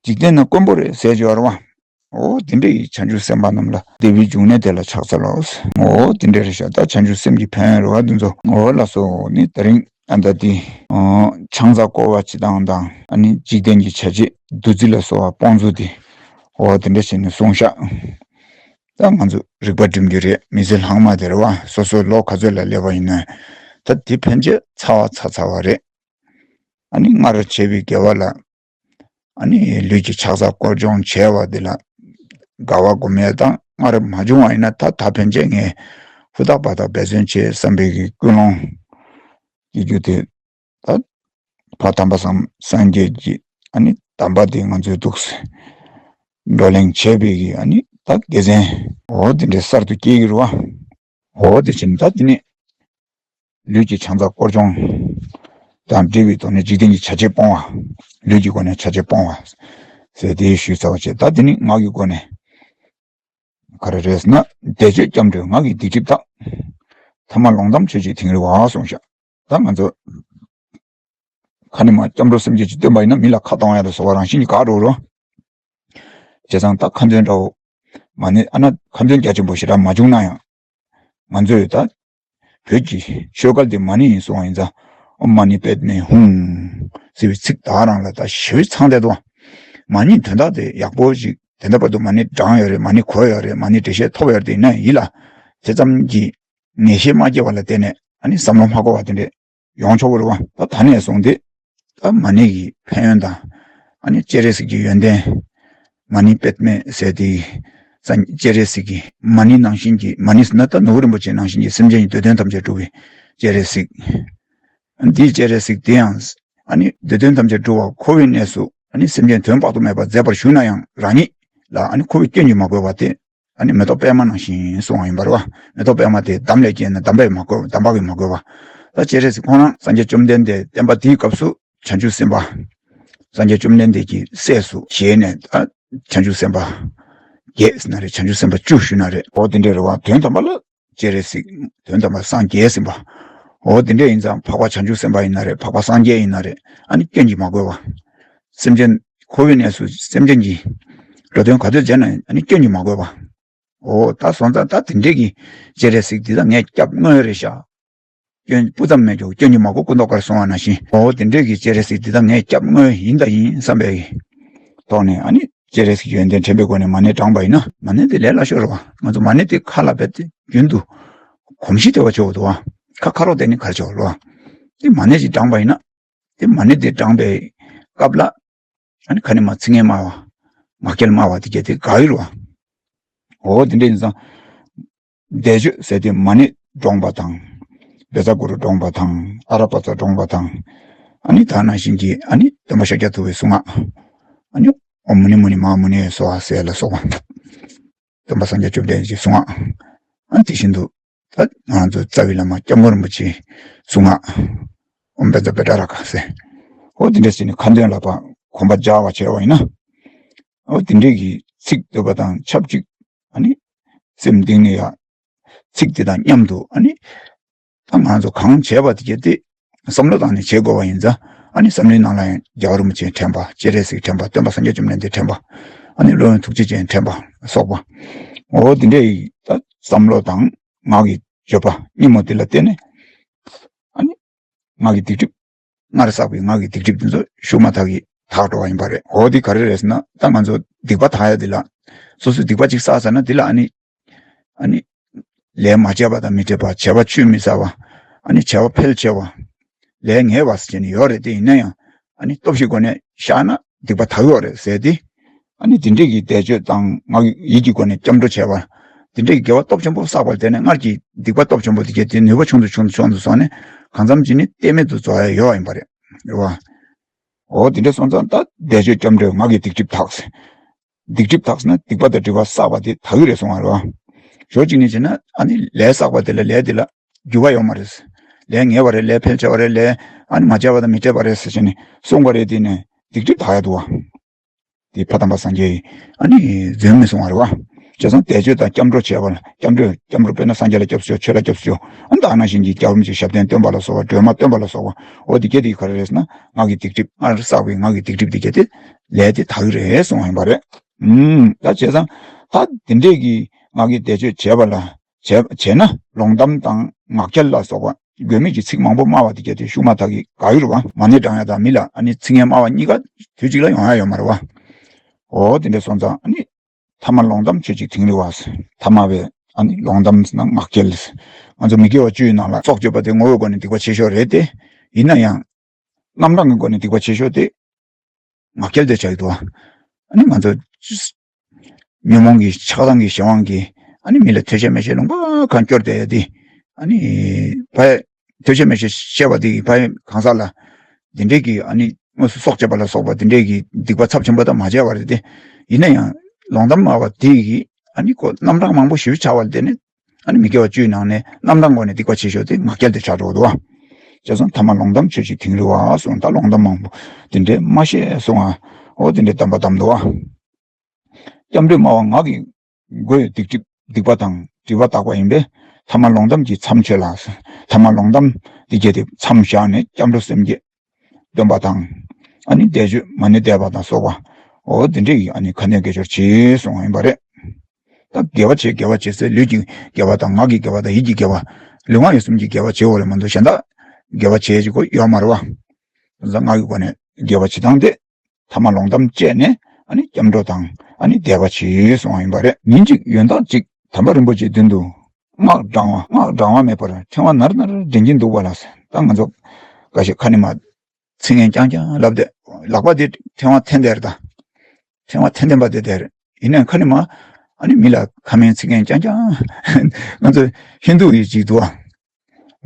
འཇིག་རྟེན་ན་དཀོན་པོ་རེད་ཟེར་གྱི་ཡོད་རེད་བ། འོ་དེ་འདྲ་ཡི་བྱང་ཆུབ་སེམས་དཔའ་རྣམས་ལ་བདེ་བའི་འབྱུང་གནས་དེ་ལ་ཕྱག་འཚལ་ལོ། འོ་དེ་འདྲ་རེད་ཤག། ད་བྱང་ཆུབ་སེམས་ཀྱི་ཕན་ཡོན་རེད་བ་འདི་ཚོ། འོ་ལགས་སོ། ནི་དེ་རིང་ཨ་ད་དེ་ཕྱག་འཚལ་སྐོར་བ་བྱེད་སྟངས་དང་ཨ་ནི་འཇིག་རྟེན་གྱི་བྱ་བྱེད་བདུད་རྩི་ལ་སོགས་པ་སྤོང་ཚུལ་དེ། འོ་དེ་འདྲ་བྱས་ནས་གསུངས་ཤག། ད་ང་ཚོ་རིག་པ་སྒྲིམ་རྒྱུ་རེད། མི་ཚེ་ལྷག་མ་དེ་རེད་བ། སོ་སོ་ལོ་ག་ཚོད་ལ་སླེབས་པ་ཡིན་ན། ད་དེ་ཕན་ཆད་ཚར་བ་ཚར་ཚར་བ་རེད། ཨ་ནི་སྔར་བྱས་པའི་དགེ་བ་ལ། ཨ་ནི་ལུས་ཀྱི་ཕྱག་འཚལ་སྐོར་སྦྱོང་བྱས་པ་འདི་ལ་དགའ་བ་སྒོམ་ཡས་དང་སྔར་མ་བྱུང་བ་ཡིན་ན་ད་ད་ཕན་ཆད་ངས་ཧུར་ཐག་པ་ཐག་འབད་བརྩོན་བྱེད་བསམ་པའི་གི་ཀུན་སློང་སྐྱེ་རྒྱུ་དེ་ད་ ཕ་དམ་པ་སངས་སངས་རྒྱས་ཀྱི་ཨ་ནི་དམ་པ་དེ་ང་ཚོའི་འདུག་སེ་བགྲོ་གླེང་བྱས་པའི་གི་ཨ་ནི་ད་དགེ་མཚན་འོ་དེ་འདྲའི་གསར་དུ་སྐྱེས་ཀྱི་རེད་བ། འོ་དེ་བྱས་ནས་ད་དེ་ནས་ལུས་ཀྱི་ཕྱག་འཚལ་སྐོར་སྦྱོང་དང་འབྲེལ་བའི་ཐོག་ནས་འཇིག་རྟེན་གྱི་བྱ་བྱེད་སྤོང་བ། ལུས་ཀྱི་སྒོ་ནས་བྱ་བྱེད་སྤོང་བ་ཟེར་དེ་ཞུས་ཚར་བ་བྱས། ད་དེ་ནི་ངག་གི་སྒོ་ནས་ག་རེ་རེད་ཟེར་ན། བཟླས་བརྗོད་སྐྱབས་འགྲོས་ངག་གི་སྡིག་སྒྲིབ་དག། ཐ་མ་ལོང་གཏམ་ཆོས་ཀྱི་དིང་རི་བ་གསུངས་ཤག། ད་ང་ཚོ་ཁ་ནས་མར་སྐྱབས་འགྲོ་སེམས་བསྐྱེད་ཅིག་བཏོན་པ་ཡིན་ན་མི་ལ་ཁ་གཏོང་ཡ་ལ་སོགས་པ་རང་བཞིན་གྱིས་འགག་འགྲོ་རོ། བྱས་ཙང་ད་ཁ་འདོན་འདྲ་བོ་མ་ཎི་ཨ་ན་ཁ་འདོན་རྒྱ་ཆེན་པོ་ཞེ་དྲག་མ་བྱུང་ན་ཡང་། ང་ཚོས་ད་བོད་ཀྱི་ཆོས་སྐལ་དེ་མ་ཎི་ཡིན་གསུངས་པ་ཡིན་ཙང་། ཨོཾ་མ་ཎི་པདྨེ་ཧཱུྃ་ཟེར་བའི་ཚིག་དག་རང་ལ་ད་ཞེ་པོ་ཚང་བསྡད་འདུག། མ་ཎིའི་དོན་དག་དེ་ཡག་པོ་ཞིག་དེ་འདྲ་བར་དུ་མ་ཎི་བགྲངས་ཡོད་རེད། མ་ཎི་གོ་ཡོད་རེད། མ་ཎི་འགྲེལ་བཤད་ཐོབ་ཡོད་རེད། དེ་ཡིན་ན་ཡིད་ལ་དེ་ཙམ་གྱི་ངེས་ཤེས་མ་སྐྱེས་པ་ལ་བརྟེན་ནས་ཨ་ནི་བསམ་བློ་མ་འཁོར་བ་དེ་འདྲས་ཡོང་ཆོག་གི་རེད་བ། ད་ད་ནས་བཟུང་སྟེ་ད་མ་ཎི་ཡི་ཕན་ཡོན་དང་ཨ་ནི་སྤྱན་རས་གཟིགས་ཀྱི་ཡོན་ཏན། མ་ཎི་པདྨེ་ཟེར་དེ་སྤྱན་རས་གཟིགས་ཀྱི་མ་ཎི་ནང་བཞིན་གྱི། མ་ཎི་ཟེར་ན་ད་ནོར་བུ་རིན་པོ་ཆེ་ནང་བཞིན་གྱི་སེམས་ཅན་གྱི་འདོད་དོན་ཐམས་ཅད་འགྲུབ་པའི་སྤྱན་རས་གཟིགས། འདིའི་སྤྱན་རས་གཟིགས་དེ་ཡང་ཨ་ནི་འདོད་དོན་ཐམས་ཅད་འགྲུབ་པར་འཁོར་བའི་གནས་སུ་ཨ་ནི་སེམས་ཅན་དོན་དཔག་ཏུ་མེད་པ་མཛད་པར་ཞུས་ན་ཡང་རང་ཉིད་ལ་ཨ་ནི་འཁོར་བའི་སྐྱོན་གྱིས་མ་གོས་པ་དེ། ཨ་ནི་མེ་ཏོག་པད་མ་ནང་བཞིན་གསུངས་པ་ཡིན་པ་རེད་བ། མེ་ཏོག་པད་མ་དེ་འདམ་ལས་སྐྱེས་ན་འདམ་པས་མ་གོས། འདམ་བག་གིས་མ་གོས་པ། ད་སྤྱན་རས་གཟིགས་ཁོང་རང་སངས་རྒྱས་བཅོམ་ལྡན་འདས་བསྟན་པ་དེའི་སྐབས་སུ་བྱང་ཆུབ་སེམས་དཔའ། སངས་རྒྱས་བཅོམ་ལྡན་འདས་ཀྱི་སྲས་སུ་བཞེས་ནས་ད་བྱང་ཆུབ་སེམས་དཔའ་བརྒྱད་ཟེར་ན་རེད། བྱང་ཆུབ་སེམས་དཔའ་བཅུ་ཞུ་ན་རེད། འོ་དེ་འདྲས་རེད་བ། དོན་དམ་པ་ལ་སྤྱན་རས་གཟིགས། དོན་དམ་པ་སངས་རྒྱས་ཟིན་པ། འོ་དེ་འདྲས་ཡིན་ཙང་འཕགས་པ་བྱང་ཆུབ་སེམས་དཔའ་ཡིན་ན་རེད། འཕགས་པ་སངས་རྒྱས་ཡིན་ན་རེད། ཨ་ནི་སྐྱོན་གྱིས་མ་གོས་པ། སེམས་ཅན་འཁོར་བའི་གནས་སུ་སེམས་ཅན་གྱི་འགྲོ་དོན་ག་དུས་བྱས་ན་ཨ་ནི་སྐྱོན་གྱིས་མ་གོས་པ། འོ་ད་སོང་ཙང་ད་དེ་འདྲས་ཀྱི་སྤྱན་རས་གཟིགས་འདི་ད་ངས་སྐྱབས་དངོས་རེད་ཤག། སྐྱོན་སྤུ་ཙམ་མེད་ཀྱང་སྐྱོན་གྱིས་མ་གོས་སྐུ་མདོག་དཀར་གསུང་བ་ནང་བཞིན། འོ་དེ་འདྲས་ཀྱི་སྤྱན་རས་གཟིགས་འདི་ད་ངས་སྐྱབས་དངོས་ཡིན་ད་ཡིན་བསམ་པའི་ཐོག་ནས་ཨ་ནི་སྤྱན་རས་གཟིགས་ཡོན་ཏན་དྲན་པའི་སྒོ་ནས་མ་ཎི་བགྲངས་པ་ཡིན་ན། མ་ཎི་དེ་ལས་སླ་ཤོས་རེད་བ། ང་ཚོ་མ་ཎི་དེ་ཁ་ལ་བེད་དེ་རྒྱུན་དུ་གོམས་གཤིས་དེ་བ་ཆོག་འདུག་བ། ཁ་ཁ་རོག་དེ་ནི་གར་ཆོག་ལོ། དེ་མ་ཎི་ཅིག་བགྲངས་པ་ཡིན་ན། དེ་མ་ཎི་དེ་བགྲངས་པའི་སྐབས་ལ་ཨ་ནི་ཁ་ནས་མར་ཚིག་ངན་སྨྲ་བ། ངག་འཁྱལ་སྨྲ་བ་དེ་གྱད་དེ་དགག་ཡོད་རེད་བ། འོ་དེ་འདྲ་ཡིན་ཙང་། བཟླས་བརྗོད་ཟེར་དེ་མ་ཎི་བགྲངས་པ་དང་། བཛྲ་གུ་རུ་བགྲངས་པ་དང་། ཨ་ར་པ་ཙ་བགྲངས་པ་དང་། ཨ་ནི་ད་ནང་བཞིན་གྱི་ཨ་ནི་སྟོན་པ་ཤཱཀྱ་ཐུབ་པའི་གསུང་ངག། ཨ་ནི་ཨོཾ་མུ་ནི་མུ་ནི་མ་ཧཱ་མུ་ནེ་སྭཱ་ཧཱ་ཟེར་ལ་སོགས་པ། སྟོན་པ་སངས་རྒྱས་བཅོམ་ལྡན་འདས་ཀྱི་གསུང་ངག། ཨ་ནི་དེ་བཞིན་དུ་ད་ང་ཚོ་རྩ་བའི་བླ་མ་སྐྱབས་མགོན་རིན་པོ་ཆེའི་གསུང་ངག། ཨོཾ་པཉྩ་པི་ཌཱ་ར་ཀ་ཟེར། འོ་དེ་འདྲ་ཟེར་ནས་ཁ་འདོན་ལ་ཕར་གོམ་པ་རྒྱག་པ་བྱས་པ་ཡིན་ན། འོ་དེ་འདྲའི་གི་ཚིག་འདོད་པ་དང་ཆབས་ཅིག་ཨ་ནི་སེམས་གཏིང་ནས་ཡ་ཚིག་དེ་དང་མཉམ་དུ་ཨ་ནི་ད་ང་ཚོ་གང་བྱས་པ་དེ་གྱད་དེ་བསམ་བློ་བཏང་ནས་བྱེད་དགོས་པ་ཡིན་ཙང་། ཨ་ནི་བསམ་བློའི་ནང་ལ་ཡང་རྒྱལ་བ་རིན་པོ་ཆེ་དྲན་པ། སྤྱན་རས་གཟིགས་དྲན་པ། སྟོན་པ་སངས་རྒྱས་བཅོམ་ལྡན་འདས་དྲན་པ། ཨ་ནི་སློབ་དཔོན་ཐུགས་རྗེ་ཅན་དྲན་པ་སོགས་པ། འོ་དེ་འདྲའི་ད་བསམ་བློ་དང་ངག་གི་བརྗོད་པ་གཉིས་པོ་དེ་ལ་བརྟེན་ནས་ཨ་ནི་ངག་གི་སྡིག་སྒྲིབ། སྔར་བསགས་པའི་ངག་གི་སྡིག་སྒྲིབ་དེ་ཚོ་ཤུགས་མ་ཐག་གིས་དག་འགྲོ་བ་ཡིན་པ་རེད། འོ་དེ་ག་རེ་རེད་ཟེར་ན། ད་ང་ཚོ་སྡིག་པ་དག་ཡ་དེ་ལ། སོ་སོས་སྡིག་པ་ཅིག་བསགས་ཚར་ན་དེ་ལ་ཨ་ནི། ཨ་ནི། ལས་མ་བྱས་པ་དང་མི་འཕྲད་པ། བྱས་པ་ཆུད་མི་ཟ་བ། ཨ་ནི་བྱས་པ་འཕེལ་ཆེ་བ། ལས་ངན་བ་ཟེར་བྱས་ནས་ཡོད་རེད། དེ་ཡིན་ན་ཡང་ཨ་ནི་སྟོབས་ཤིག་སྒོ་ནས་བཤགས་ན་སྡིག་པ་དག་ཡོད་རེད་ཟེར་ཏེ། ཨ་ནི་དེ་འདྲས་ཀྱི་བཟླས་བརྗོད་དང་ངག་ཡིད་ཀྱི་སྒོ་ནས་སྐྱབས་འགྲོ་བྱས་པ། དེ་འདྲས་ཀྱི་དགེ་བ་སྟོབས་ཆེན་པོ་བསགས་པ་དེ་ནི་སྔར་གྱི་སྡིག་པ་སྟོབས་ཆེན་པོ་དེ་གྱད་དེ་ནུས་པ་ཆུང་དུ་ཆུང་དུ་ཆུང་དུ་སོང་ནས་གང་འཚམ་ཅིག་ནི་གཏན་མེད་དུ་རྫོགས་ཡ་ཡོད་པ་ཡིན་པ་རེད། རེད་བ། འོ་དེ་འདྲ་སོང་ཙང་ད་བཟླས་བརྗོད་སྐྱབས་འགྲོས་ངག་གི་སྡིག་སྒྲིབ་དག་ཟེར། སྡིག་སྒྲིབ་དག་ཟེར་ན་སྡིག་པ་དང་སྒྲིབ་པ་བསགས་པ་དེ་དག་གི་རེད་གསུང་བ་རེད་བ། ཞོ་གཅིག་ནས་བྱས་ན་ཨ་ནི་ལས་བསགས་པ་དེ་ལ་ལས་དེ་ལ་འགྱུར་བ་ཡོད་མ་རེད། ལས་ངན་པ་རེད། ལས་འཕེལ་ཆེ་བ་རེད། ལས་ཨ་ནི་མ་བྱས་པ་དང་མི་འཕྲད་པ་རེད་ཟེར་བྱས་ནས་གསུངས་པ་རེད། དེ་ནས་སྡིག་སྒྲིབ་དག་ཡ་འདུག་བ། དེ་ཕ་དམ་པ་སངས་རྒྱས་ཀྱིས་ཨ་ནི་རྫུན་མི་གསུང་བ་རེད་བ། བྱས་ཙང་བཟླས་བརྗོད་དང་སྐྱབས་འགྲོ་བྱས་པ་ལ་སྐྱབས་འགྲོ་སྐྱབས་འགྲོ་དཔེར་ན་སངས་རྒྱས་ལ་སྐྱབས་སུ་མཆིའོ། ཆོས་ལ་སྐྱབས་སུ་མཆིའོ། ཨ་ནི་ད་ནང་བཞིན་གྱི་རྒྱལ་བ་རིན་པོ་ཆེའི་ཞབས་བརྟན་སྟོན་པ་ལ་སོགས་པ། སྒྲོལ་མ་སྟོན་པ་ལ་སོགས་པ། འོ་དེ་གྱད་དེ་ག་རེ་རེད་ཟེར་ན། ངག་གི་སྡིག་སྒྲིབ། སྔར་བསགས་པའི་ངག་གི་སྡིག་སྒྲིབ་དེ་གྱད་དེ་ལས་དེ་དག་གི་རེད་གསུངས་པ་ཡིན་པ་རེད། ཨུམ། ད་བྱས་ཙང་ད་དེ་འདྲས་ཀྱི་ངག་གི་བཟླས་བརྗོད་བྱས་པ་ལ། བྱས་བྱས་ན་ལོང་གཏམ་དང་ངག་འཁྱལ་ལ་སོགས་པ་དགོས་མེད་ཀྱི་ཚིག་མང་པོ་སྨྲ་བ་དེ་གྱད་དེ་ཤུགས་མ་ཐག་གིས་དགག་ཡོད་རེད་བ། མ་ཎི་བགྲང་ཡ་དང་མི་ལ་ཨ་ནི་ཚིག་ངན་སྨྲ་བ་གཉིས་ཀ་དུས་གཅིག་ལ་ཡོང་ཡ་ཡོད་མ་རེད་བ། འོ་དེ་འདྲ་སོང་ཙང་ཨ་ནི། ཐ་མ་ལོང་གཏམ་ཆོས་ཀྱི་དིང་རི་བ་ཟེར། ཐ་མ་བའི་ཨ་ནི་ལོང་གཏམ་ཟེར་ན་ངག་འཁྱལ་ཟེར། ང་ཚོ་མི་དགེ་བ་བཅུའི་ནང་ལ་སྲོག་གཅོད་པ་དེ་ངོ་བོའི་སྒོ་ནས་སྡིག་པ་ཆེ་ཤོས་རེད་དེ། ཡིན་ན་ཡང་། རྣམ་གྲངས་ཀྱི་སྒོ་ནས་སྡིག་པ་ཆེ་ཤོས་དེ་ངག་འཁྱལ་དེ་ཆགས་ཀྱི་འདུག་བ། ཨ་ནི་ང་ཚོ་ཉོན་མོངས་ཀྱི་ཆགས་སྡང་གི་གཞན་དབང་གིས་ཨ་ནི་མི་ལ་ཐོས་བཤད་མི་བཤད་ལུང་པ་གང་སྐྱོར་བསྡད་ཡ་དེ། ཨ་ནི་ཕ་ཡ་ཐོས་བཤད་མི་བཤད་བཤད་པ་དེ་གིས་ཕ་ཡ་གང་ཟག་ལ་ འདི་འདྲས་ཀྱི་ཨ་ནི་དངོས་སུ་སྲོག་བཅད་པ་ལ་སོགས་པ་འདི་འདྲས་ཀྱི་སྡིག་པ་ཚབས་ཆེན་པོ་དག་མ་བྱས་པ་རེད་དེ། ཡིན་ན་ཡང་ལོང་གཏམ་སྨྲ་བ་དེ་ཡིས་ཨ་ནི་ཁོ་རྣམ་གྲངས་མང་པོ་ཞེ་པོ་བྱ་བ་ལ་བརྟེན་ནས། ཨ་ནི་མི་དགེ་བ་བཅུའི་ནང་ནས་རྣམ་གྲངས་སྒོ་ནས་སྡིག་པ་ཆེ་ཤོས་དེ་ངག་འཁྱལ་དེ་ཆགས་འགྲོ་འདུག་བ། བྱས་ཙང་ཐ་མ་ལོང་གཏམ་ཆོས་ཀྱི་དིང་རི་བ་གསུངས། ད་ལོང་གཏམ་མང་པོ་དེ་འདྲས་མ་བཤད་གསུང་བ། འོ་དེ་འདྲས་གཏམ་པ་གཏམ་འདུག་བ། སྐྱབས་འགྲོས་སྨྲ་བ་ངག་གི་སྒོས་སྡིག་སྒྲིབ་སྡིག་པ་དང་སྒྲིབ་པ་དག་པ་ཡིན་པས། ཐ་མ་ལོང་གཏམ་གྱིས་མཚམས་ཆོད་ལ། ཐ་མ་ལོང་གཏམ་འདི་བརྒྱད་དེ་མཚམས་བཞག་ནས་སྐྱབས་འགྲོ་སེམས་བསྐྱེད་འདོན་པ་དང་། ཨ་ནི་བཟླས་བརྗོད་མ་ཎི་བཟླས་པ་དང་སོགས་པ། འོ་དེ་འདྲས་ཀྱི་ཨ་ནི་ཁ་འདོན་དགེ་སྦྱོར་བྱེད་གསུངས་པ་ཡིན་པ་རེད། ད་དགེ་བ་བྱེད་དགེ་བ་བྱེད་ཟེར། ལུས་ཀྱི་དགེ་བ་དང་ངག་གི་དགེ་བ་དང་ཡིད་ཀྱི་དགེ་བ། ལུས་ངག་ཡིད་གསུམ་གྱི་དགེ་བ་བྱེད་དགོས་རེད་མ་གཏོགས་གཞན་དག་དགེ་བ་བྱེད་ཀྱི་སྒོ་ཡོད་མ་རེད་བ། ད་ངག་གི་སྒོ་ནས་དགེ་བ་བྱེད་སྟངས་དེ། ཐ་མ་ལོང་གཏམ་བཅད་ནས་ཨ་ནི་སྐྱབས་འགྲོ་དང་ཨ་ནི་བཟླས་པ་བྱེད་གསུངས་པ་ཡིན་པ་རེད། ཉིན་གཅིག་ཡོན་བདག་ཅིག་དམ་པ་རིན་པོ་ཆེའི་མདུན་དུ་སྔགས་བགྲང་བ་སྔགས་བགྲང་བ་མེད་པར་ཕྲེང་བ་ནར་ནར་འདྲེན་གྱིན་འདུག་པ་ལ། ད་ང་ཚོ་འགའ་ཞིག་ཁ་ནས་མར་ཚིག་ངན་རྐྱང་རྐྱང་ལབ་བསྡད། ལག་པ་དེ་ཕྲེང་བ་འཐེན་བསྡད་རེད་ད། ཕྲེང་བ་འཐེན་འཐེན་པ་དེ་དེར་ཡིན་ནའི་ཁ་ནས་མར་ཨ་ནི་མི་ལ་ཁ་མིན་ཚིག་ངན་རྐྱང་རྐྱང་། ང་ཚོ་ཧིན་དུ་ཡི་ཅིག་འདུག་ཨ།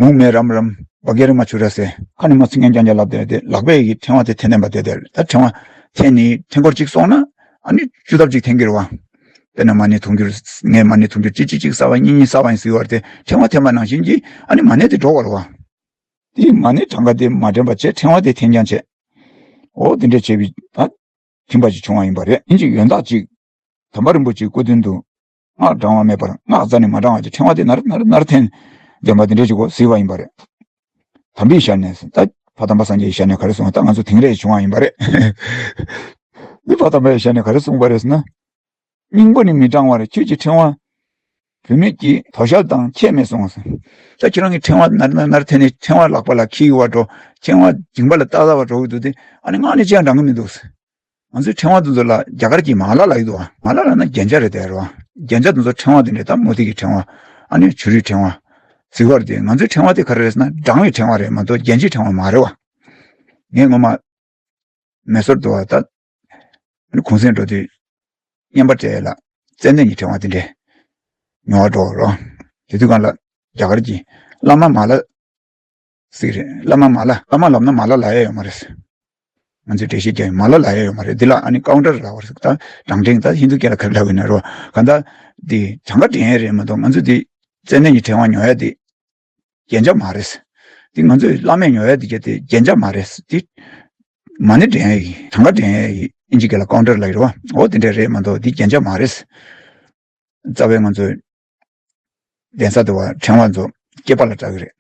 ཨོཾ་མེ་རམ་རམ་བྷ་གེ་ར་མ་ཆུ་ར་ཟེར། ཁ་ནས་མར་ཚིག་ངན་རྐྱང་རྐྱང་ལབ་བསྡད་དེ། ལག་པས་ཀྱི་ཕྲེང་བ་དེ་འཐེན་འཐེན་པ་དེ་དེར། ད་ཕྲེང་བ་འཐེན་ནས་འཐེན་འཁོར་གཅིག་སོང་ན་ཨ་ནི་བཅུ་ལྡབ་གཅིག་འཐེན་གྱི་རེད་བ། དཔེར་ན་མ་ཎི་དུང་ཕྱུར། ངས་མ་ཎི་དུང་ཕྱུར་གཅིག་གཅིག་གཅིག་བསགས་པ། གཉིས་གཉིས་བསགས་པ་ཡིན་ཟེར་བ་དེ། ཕྲེང་བ་འཐེན་པ་ནང་བཞིན་གྱི་ཨ་ནི་མ་ཎི་དེ་འགྲོ་བ་རེད་བ། དེ་མ་ཎི་གྲངས་ཀ་དེ་མ་དྲན་པ་བྱས་ཕྲེང་བ་དེ་འཐེན་རྐྱང་བྱས། འོ་དེ་འདྲ་བྱས་པའི་ད་ཁྱིམ་པ་ཞིག་བྱུང་བ་ཡིན་པ་རེད། ཉིན་གཅིག་ཡོན་བདག་ཅིག་དམ་པ་རིན་པོ་ཆེའི་སྐུ་མདུན་དུ་སྔགས་བགྲང་བ་མེད་པར་སྔགས་རྩ་ནས་མ་བགྲང་བ་གྱི་ཕྲེང་བ་དེ་ནར་ནར་ནར་འཐེན་འདོན་པ་དེ་འདྲ་ཞིག་གོ་གཟིགས་པ་ཡིན་པ་རེད། དམ་པའི་ཞལ་ནས། ད་ཕ་དམ་པ་སངས་རྒྱས་ཀྱི་ཞལ་ནས་ག་རེ་གསུངས། ད་ང་ཚོ་དེང་རབས་བྱུང་བ་ཡིན་པ་རེད། འདི་ཕ་དམ་པའི་ཞལ་ནས་ག་རེ་གསུངས་པ་རེད་ཟེར་ན། སྙིང་པོ་ནི་མི་བགྲང་བར་ཁྱོད་ཀྱི་ཕྲེང་བ་བུད་མེད་ཀྱི་དོ་ཤལ་དང་ཁྱད་མེད་གསུངས། ད་ཁྱེད་རང་གི་ཕྲེང་བ་ནར་ནར་ནར་འཐེན་ནས་ཕྲེང་བ་ལག་པ་ལ་འཁྱེར་བ་འགྲོ། ཕྲེང་བ་མཇིང་པ་ལ་ཏག་ཏག་བ་འགྲོ་གི་འདུག་སྟེ། ཨ་ནི་སྔགས་ནི་ཅི་ཡང་བགྲང་གི་མི་འདུག། ང་ཚོའི་ཕྲེང་བ་དེ་ཚོ་ལ་རྒྱ་གར་གྱི་མ་ལ་ལབ་ཀྱི་འདུག་བ། མ་ལ་ལབ་ན་རྒྱན་ཆ་རེད་དེ་རེད་བ། རྒྱན་ཆ་དེ་ཚོ་ཕྲེང་བ་དེ་འདྲས། ད་མོ་ཏི་གི་ཕྲེང་བ། ཨ་ནི་བྱུ་རུའི་ཕྲེང་བ་ཟེར་བ་རེད་དེ། ང་ཚོའི་ཕྲེང་བ་དེ་ག་རེ་རེད་ཟེར་ན་བགྲང་བའི་ཕྲེང་བ་རེད་མ་གཏོགས་རྒྱན་ཆའི་ཕྲེང་བ་མ་རེད་བ། ངས་སྔོན་མ་མེ་སོར་དུ་བ་ད། ཨ་ནི་གུང་སེང་འགྲོ་དུས་བསྙེན་པ་སྤྲད་ལ་ཙན་དན་གྱི་ཕྲེང་བ་དེ་འདྲས་ཉོ་བ་འགྲོ་རོགས། དེ་དུས་སྒང་ལ་རྒྱ་གར་གྱི་བླ་མ་མ་ལ་ཟེར་རེད། བླ་མ་མ་ལ། བླ་མ་ལབ་ན་མ་ལ་ལབ་ཡ་ཡོད་མ་རེད། ང་ཚོས་འགྲེལ་བཤད་རྒྱག་ཡ་མ་ལ་ལབ་ཡ་ཡོད་མ་རེད། འདི་ལ་ཨ་ནི་ཀའུན་ཊར་ལབ་པ་རེད། ད་བགྲང་ཕྲེང་ད་ཧིན་དུ་སྐད་ལ་ག་རེ་ལབ་ཡོད་ན་རོ། གང་ལྟར་འདི་གྲངས་ཀ་འདྲེན་ཡ་རེད་མ་གཏོགས། ང་ཚོས་འདི་ཙན་དན་གྱི་ཕྲེང་བ་ཉོ་ཡ་འདི་རྒྱན་ཆ་མ་རེད། འདི་ང་ཚོས་བླ་མས་ཉོ་ཡ་འདི་ག་དེ་རྒྱན་ཆ་མ་རེད། འདི་མ་ཎི་འདྲེན་ཡ་ཡི། གྲངས་ཀ་འདྲེན་ཡ་ཡི། ཨིན་ཇི་སྐད་ལ་ཀའུན་ཊར་ལབ་ཡོད་རེད་བ། འོ་དེ་འདྲ་རེད་མ་གཏོགས་འདི་རྒྱན་ཆ་མ་རེད། རྩ་བའི་ང་ཚོའི་གདན་ས་དུ་བ་ཕྲེང་བ་ཚོ་སྐེད་པ་ལ་གྲགས་ཀྱི་རེད།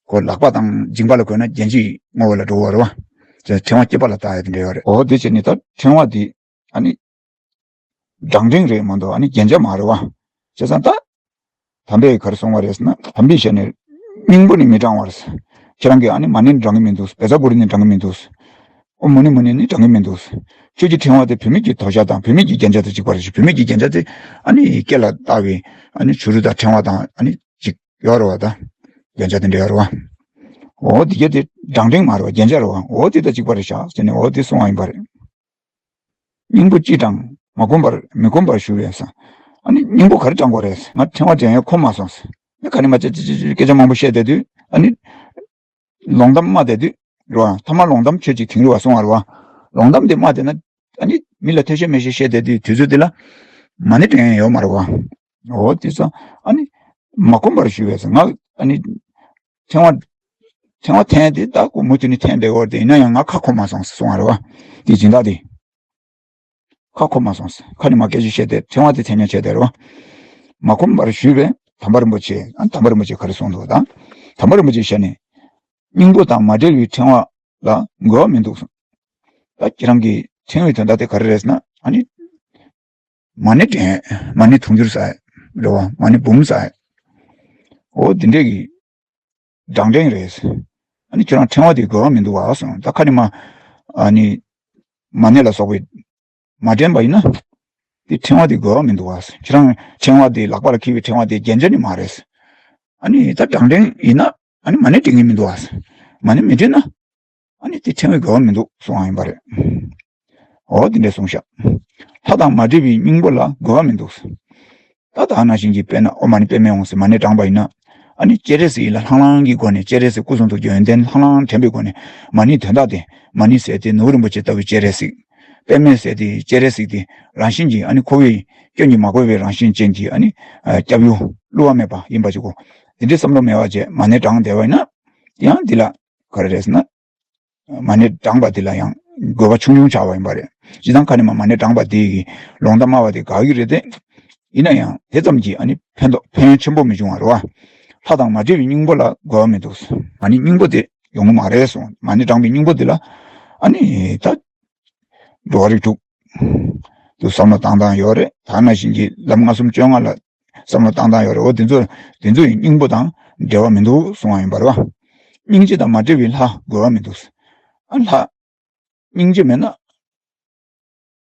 ཁོ་ལག་པ་དང་མཇིང་པ་ལ་གོན་ན་རྒྱན་གྱི་ངོ་བོ་ལ་འགྲོ་བ་རེད་བ། ཅེས་ཕྲེང་བ་སྐེད་པ་ལ་བཏགས་ཡ་དེ་འདྲ་ཡོད་རེད། འོ་དེ་བྱས་ནས་ད་ཕྲེང་བ་འདི་ཨ་ནི་བགྲང་ཕྲེང་རེད་མ་གཏོགས་ཨ་ནི་རྒྱན་ཆ་མ་རེད་བ། བྱས་ཙང་ད་དམ་པས་ག་རེ་གསུངས་པ་རེད་ཟེར་ན། དམ་པའི་ཞལ་ནས་སྙིང་པོ་ནི་མི་བགྲང་བར། ཁྱེད་རང་གིས་ཨ་ནི་མ་ཎི་བགྲང་གི་མི་འདུག། བཛྲ་གུ་རུ་ནི་བགྲང་གི་མི་འདུག། ཨོཾ་མུ་ནི་མུ་ནི་ནི་བགྲང་གི་མི་འདུག། ཁྱོད་ཀྱི་ཕྲེང་བ་དེ་བུད་མེད་ཀྱི་དོ་ཤལ་དང་བུད་མེད་ཀྱི་རྒྱན་ཆ་དང་གཅིག་པ་རེད། བུད་མེད་ཀྱི་རྒྱན་ཆ་དེ་ཨ་ནི་སྐེ་ལ་བཏགས་པའི་ཨ་ནི་བྱུ་རུ་དང་ཕྲེང་བ་དང་ཨ་ནི་གཅིག་ཡོད་རེད་བ། ད་རྒྱན་ཆ་དེ་འདྲ་ཡོད་རེད་བ། འོ་དེ་ག་དེ་བགྲང་ཕྲེང་མ་རེད་བ། རྒྱན་ཆ་རེད་བ། འོ་དེ་དང་གཅིག་པ་རེད་ཤག་ཟེར་ནས་འོ་དེ་གསུངས་པ་ཡིན་པ་རེད། སྙིང་པོ་ཅིས་བགྲང་མ་གོམས་པར་མི་གོམས་པར་ཞུ་བས་ཟེར། ཨ་ནི་སྙིང་པོ་ག་རེ་བགྲང་དགོས་རེད། ང་ཕྲེང་བ་འདྲེན་ཡ་ཁོམ་མ་སོང་ཟེར། ཨ་ནི་ག་ནས་མ་ཅི་ཅི་ཅི་ཅི་སྐད་ཆ་མང་པོ་བཤད་བསྡད་དུས་ཨ་ནི། ལོང་གཏམ་སྨྲ་བསྡད་དུས་རེད་བ། ཐ་མ་ལོང་གཏམ་ཆོས་ཅིག་དིང་རི་བ་གསུང་བ་རེད་བ། ལོང་གཏམ་དེ་སྨྲ་བསྡད་ན་ཨ་ནི་མི་ལ་ཐེ་ཤེས་མེ་ཤེས་བཤད་བསྡད་དུས་དུས་ཚོད་དེ་ལ་མ་ཎི་འདྲེན་ཡ་ཡོད་མ་རེད་བ། འོ་དེ་ཙང་ཨ་ནི་མ་གོམས་པར་ཞུ་བས་ཟེར། ང་ཨ་ནི་ཕྲེང་བ་ཕྲེང་བ་འཐེན་དེ་ད་ཁོ་མུ་མཐུད་ནས་འཐེན་བསྡད་ཡོད་རེད། ཡིན་ན་ཡང་ང་ཁ་ཁོམ་མ་སོང་ཟེར་གསུང་བ་རེད་བ། དེ་སྦྱིན་བདག་དེ། ཁ་ཁོམ་མ་སོང་ཟེར། ཁ་ནས་མར་སྐད་ཆ་བཤད་དེ་ཕྲེང་བ་དེ་འཐེན་ཡ་བྱས་བསྡད་རེད་བ། མ་གོམས་པར་ཞུས་པས་དམ་པ་རིན་པོ་ཆེ། ཨ་དམ་པ་རིན་པོ་ཆེ་ག་རེ་གསུངས་འདུག་ད། དམ་པ་རིན་པོ་ཆེའི་ཞལ་ནས། སྙིང་པོ་དང་མ་བྲལ་བའི་ཕྲེང་བ་ལ་འགལ་བ་མི་འདུག་གསུངས། ད་ཁྱེད་རང་གི་ཕྲེང་བའི་དོན་དག་དེ་ག་རེ་རེད་ཟེར་ན་ཨ་ནི། མ་ཎི་འདྲེན། མ་ཎི་དུང་ཕྱུར་བསགས་རེད་བ། མ་ཎི་འབུམ་བསགས། འོ་འདི་འདྲས་ཀྱི་བགྲང་ཕྲེང་རེད། ཨ་ནི་ཁྱོད་རང་ཕྲེང་བ་དེ་དགོས་པ་མི་འདུག་བ་གསུངས། ད་ཁ་ནས་མ་ཨ་ནི་མ་ཎི་ལ་སོགས་པའི་མ་འདྲེན་པ་ཡིན་ན་དེ་ཕྲེང་བ་དེ་དགོས་པ་མི་འདུག་བ། ཁྱེད་རང་ཕྲེང་བ་དེ་ལག་པ་ལ་འཁྱེར་བའི་ཕྲེང་བ་དེ་རྒྱན་ཆ་ནི་མ་རེད། ཨ་ནི་ད་བགྲང་ཕྲེང་ཡིན་ན་ཨ་ནི་མ་ཎི་འདྲེན་གྱི་མི་འདུག་བ། མ་ཎི་མི་འདྲེན་ན། ཨ་ནི་དེ་ཕྲེང་བའི་དགོས་པ་མི་འདུག་གསུང་བ་ཡིན་པ་རེད། འོ་དེ་འདྲས་གསུངས་ཤག། ལྷ་དང་མ་བྲལ་བའི་སྙིང་པོ་ལ་དགོས་པ་མི་འདུག། ད་ད་ནང་བཞིན་གྱི་དཔེར་ན་ཨོཾ་མ་ཎི་པདྨེ་ཧཱུྃ་ཟེར་མ་ཎི་བགྲངས་པ་ཡིན་ན། ཨ་ནི་སྤྱན་རས་གཟིགས་ལ་ལྷང་ལྷང་གི་སྒོ་ནས། སྤྱན་རས་གཟིགས་སྐུ་གསུང་ཐུགས་ཀྱི་ཡོན་ཏན་ལྷང་ལྷང་དྲན་པའི་སྒོ་ནས། མ་ཎིའི་དོན་དག་དེ། མ་ཎི་ཟེར་དེ་ནོར་བུ་རིན་པོ་ཆེ་ལྟ་བུའི་སྤྱན་རས་གཟིགས། པདྨས་ཟེར་དེ་སྤྱན་རས་གཟིགས་དེ་རང་བཞིན་གྱིས། ཨ་ནི་ཁོ་བོའི་སྐྱོན་གྱིས་མ་གོས་པའི་རང་བཞིན་ཅན་གྱི། ཨ་ནི་སྐྱབས་ཡུལ་བསླུ་བ་མེད་པ་ཡིན་པ་ཅིག་གོ། དེ་འདྲའི་བསམ་བློ་མེད་པ་བྱས་མ་ཎི་བགྲངས་བསྡད་པ་ཡིན་ན། ཡང་འདི་ལ་ག་རེ་རེད་ཟེར་ན། མ་ཎི་བགྲངས་པ་འདི་ལ་ཡང་དགོས་པ་ཆུང་ཆུང་ཆགས་པ་ཡིན་པ་རེད། སྤྱིར་བཏང་ཁ་ནས་མ་མ་ཎི་བགྲངས་པ་འདི་གི་ལུང་བསྟན་སྨྲ་བ་དེ་དགའ་གི་རེད་དེ། ཡིན་ན་ཡང་དེ་ཙམ་གྱིས་ཨ་ནི་ཕན་ཐོགས་ཕན་ཡོན་ཆེན་པོ་མི་འབྱུང་བ་རེད་བ། ལྷ་དང་མ་བྲལ་བའི་སྙིང་པོ་ལ་དགོས་པ་མི་འདུག། མ་ཎིའི་སྙིང་པོ་དེ་ཡོང་གི་མ་རེད་གསུངས། མ་ཎི་བགྲངས་པའི་སྙིང་པོ་འདི་ལ་ཨ་ནི་ད་འགྲོ་བ་རིགས་དྲུག་ཏུ་བསམ་བློ་བཏང་སྟངས་ཡོད་རེད། ད་ནང་བཞིན་གྱི་ལམ་ལྔ་གསུམ་བཅོ་ལྔ་ལ་བསམ་བློ་བཏང་སྟངས་ཡོད་རེད། འོ་དེ་ཚོ་དེ་ཚོ་ཡི་སྙིང་པོ་དང་འབྲེལ་བ་མི་འདུག་གསུང་བ་ཡིན་པ་རེད་བ། སྙིང་རྗེ་དང་མ་བྲལ་བའི་ལྷ་དགོས་པ་མི་འདུག། ཨ་ལྷ། སྙིང་རྗེ་མེད་ན་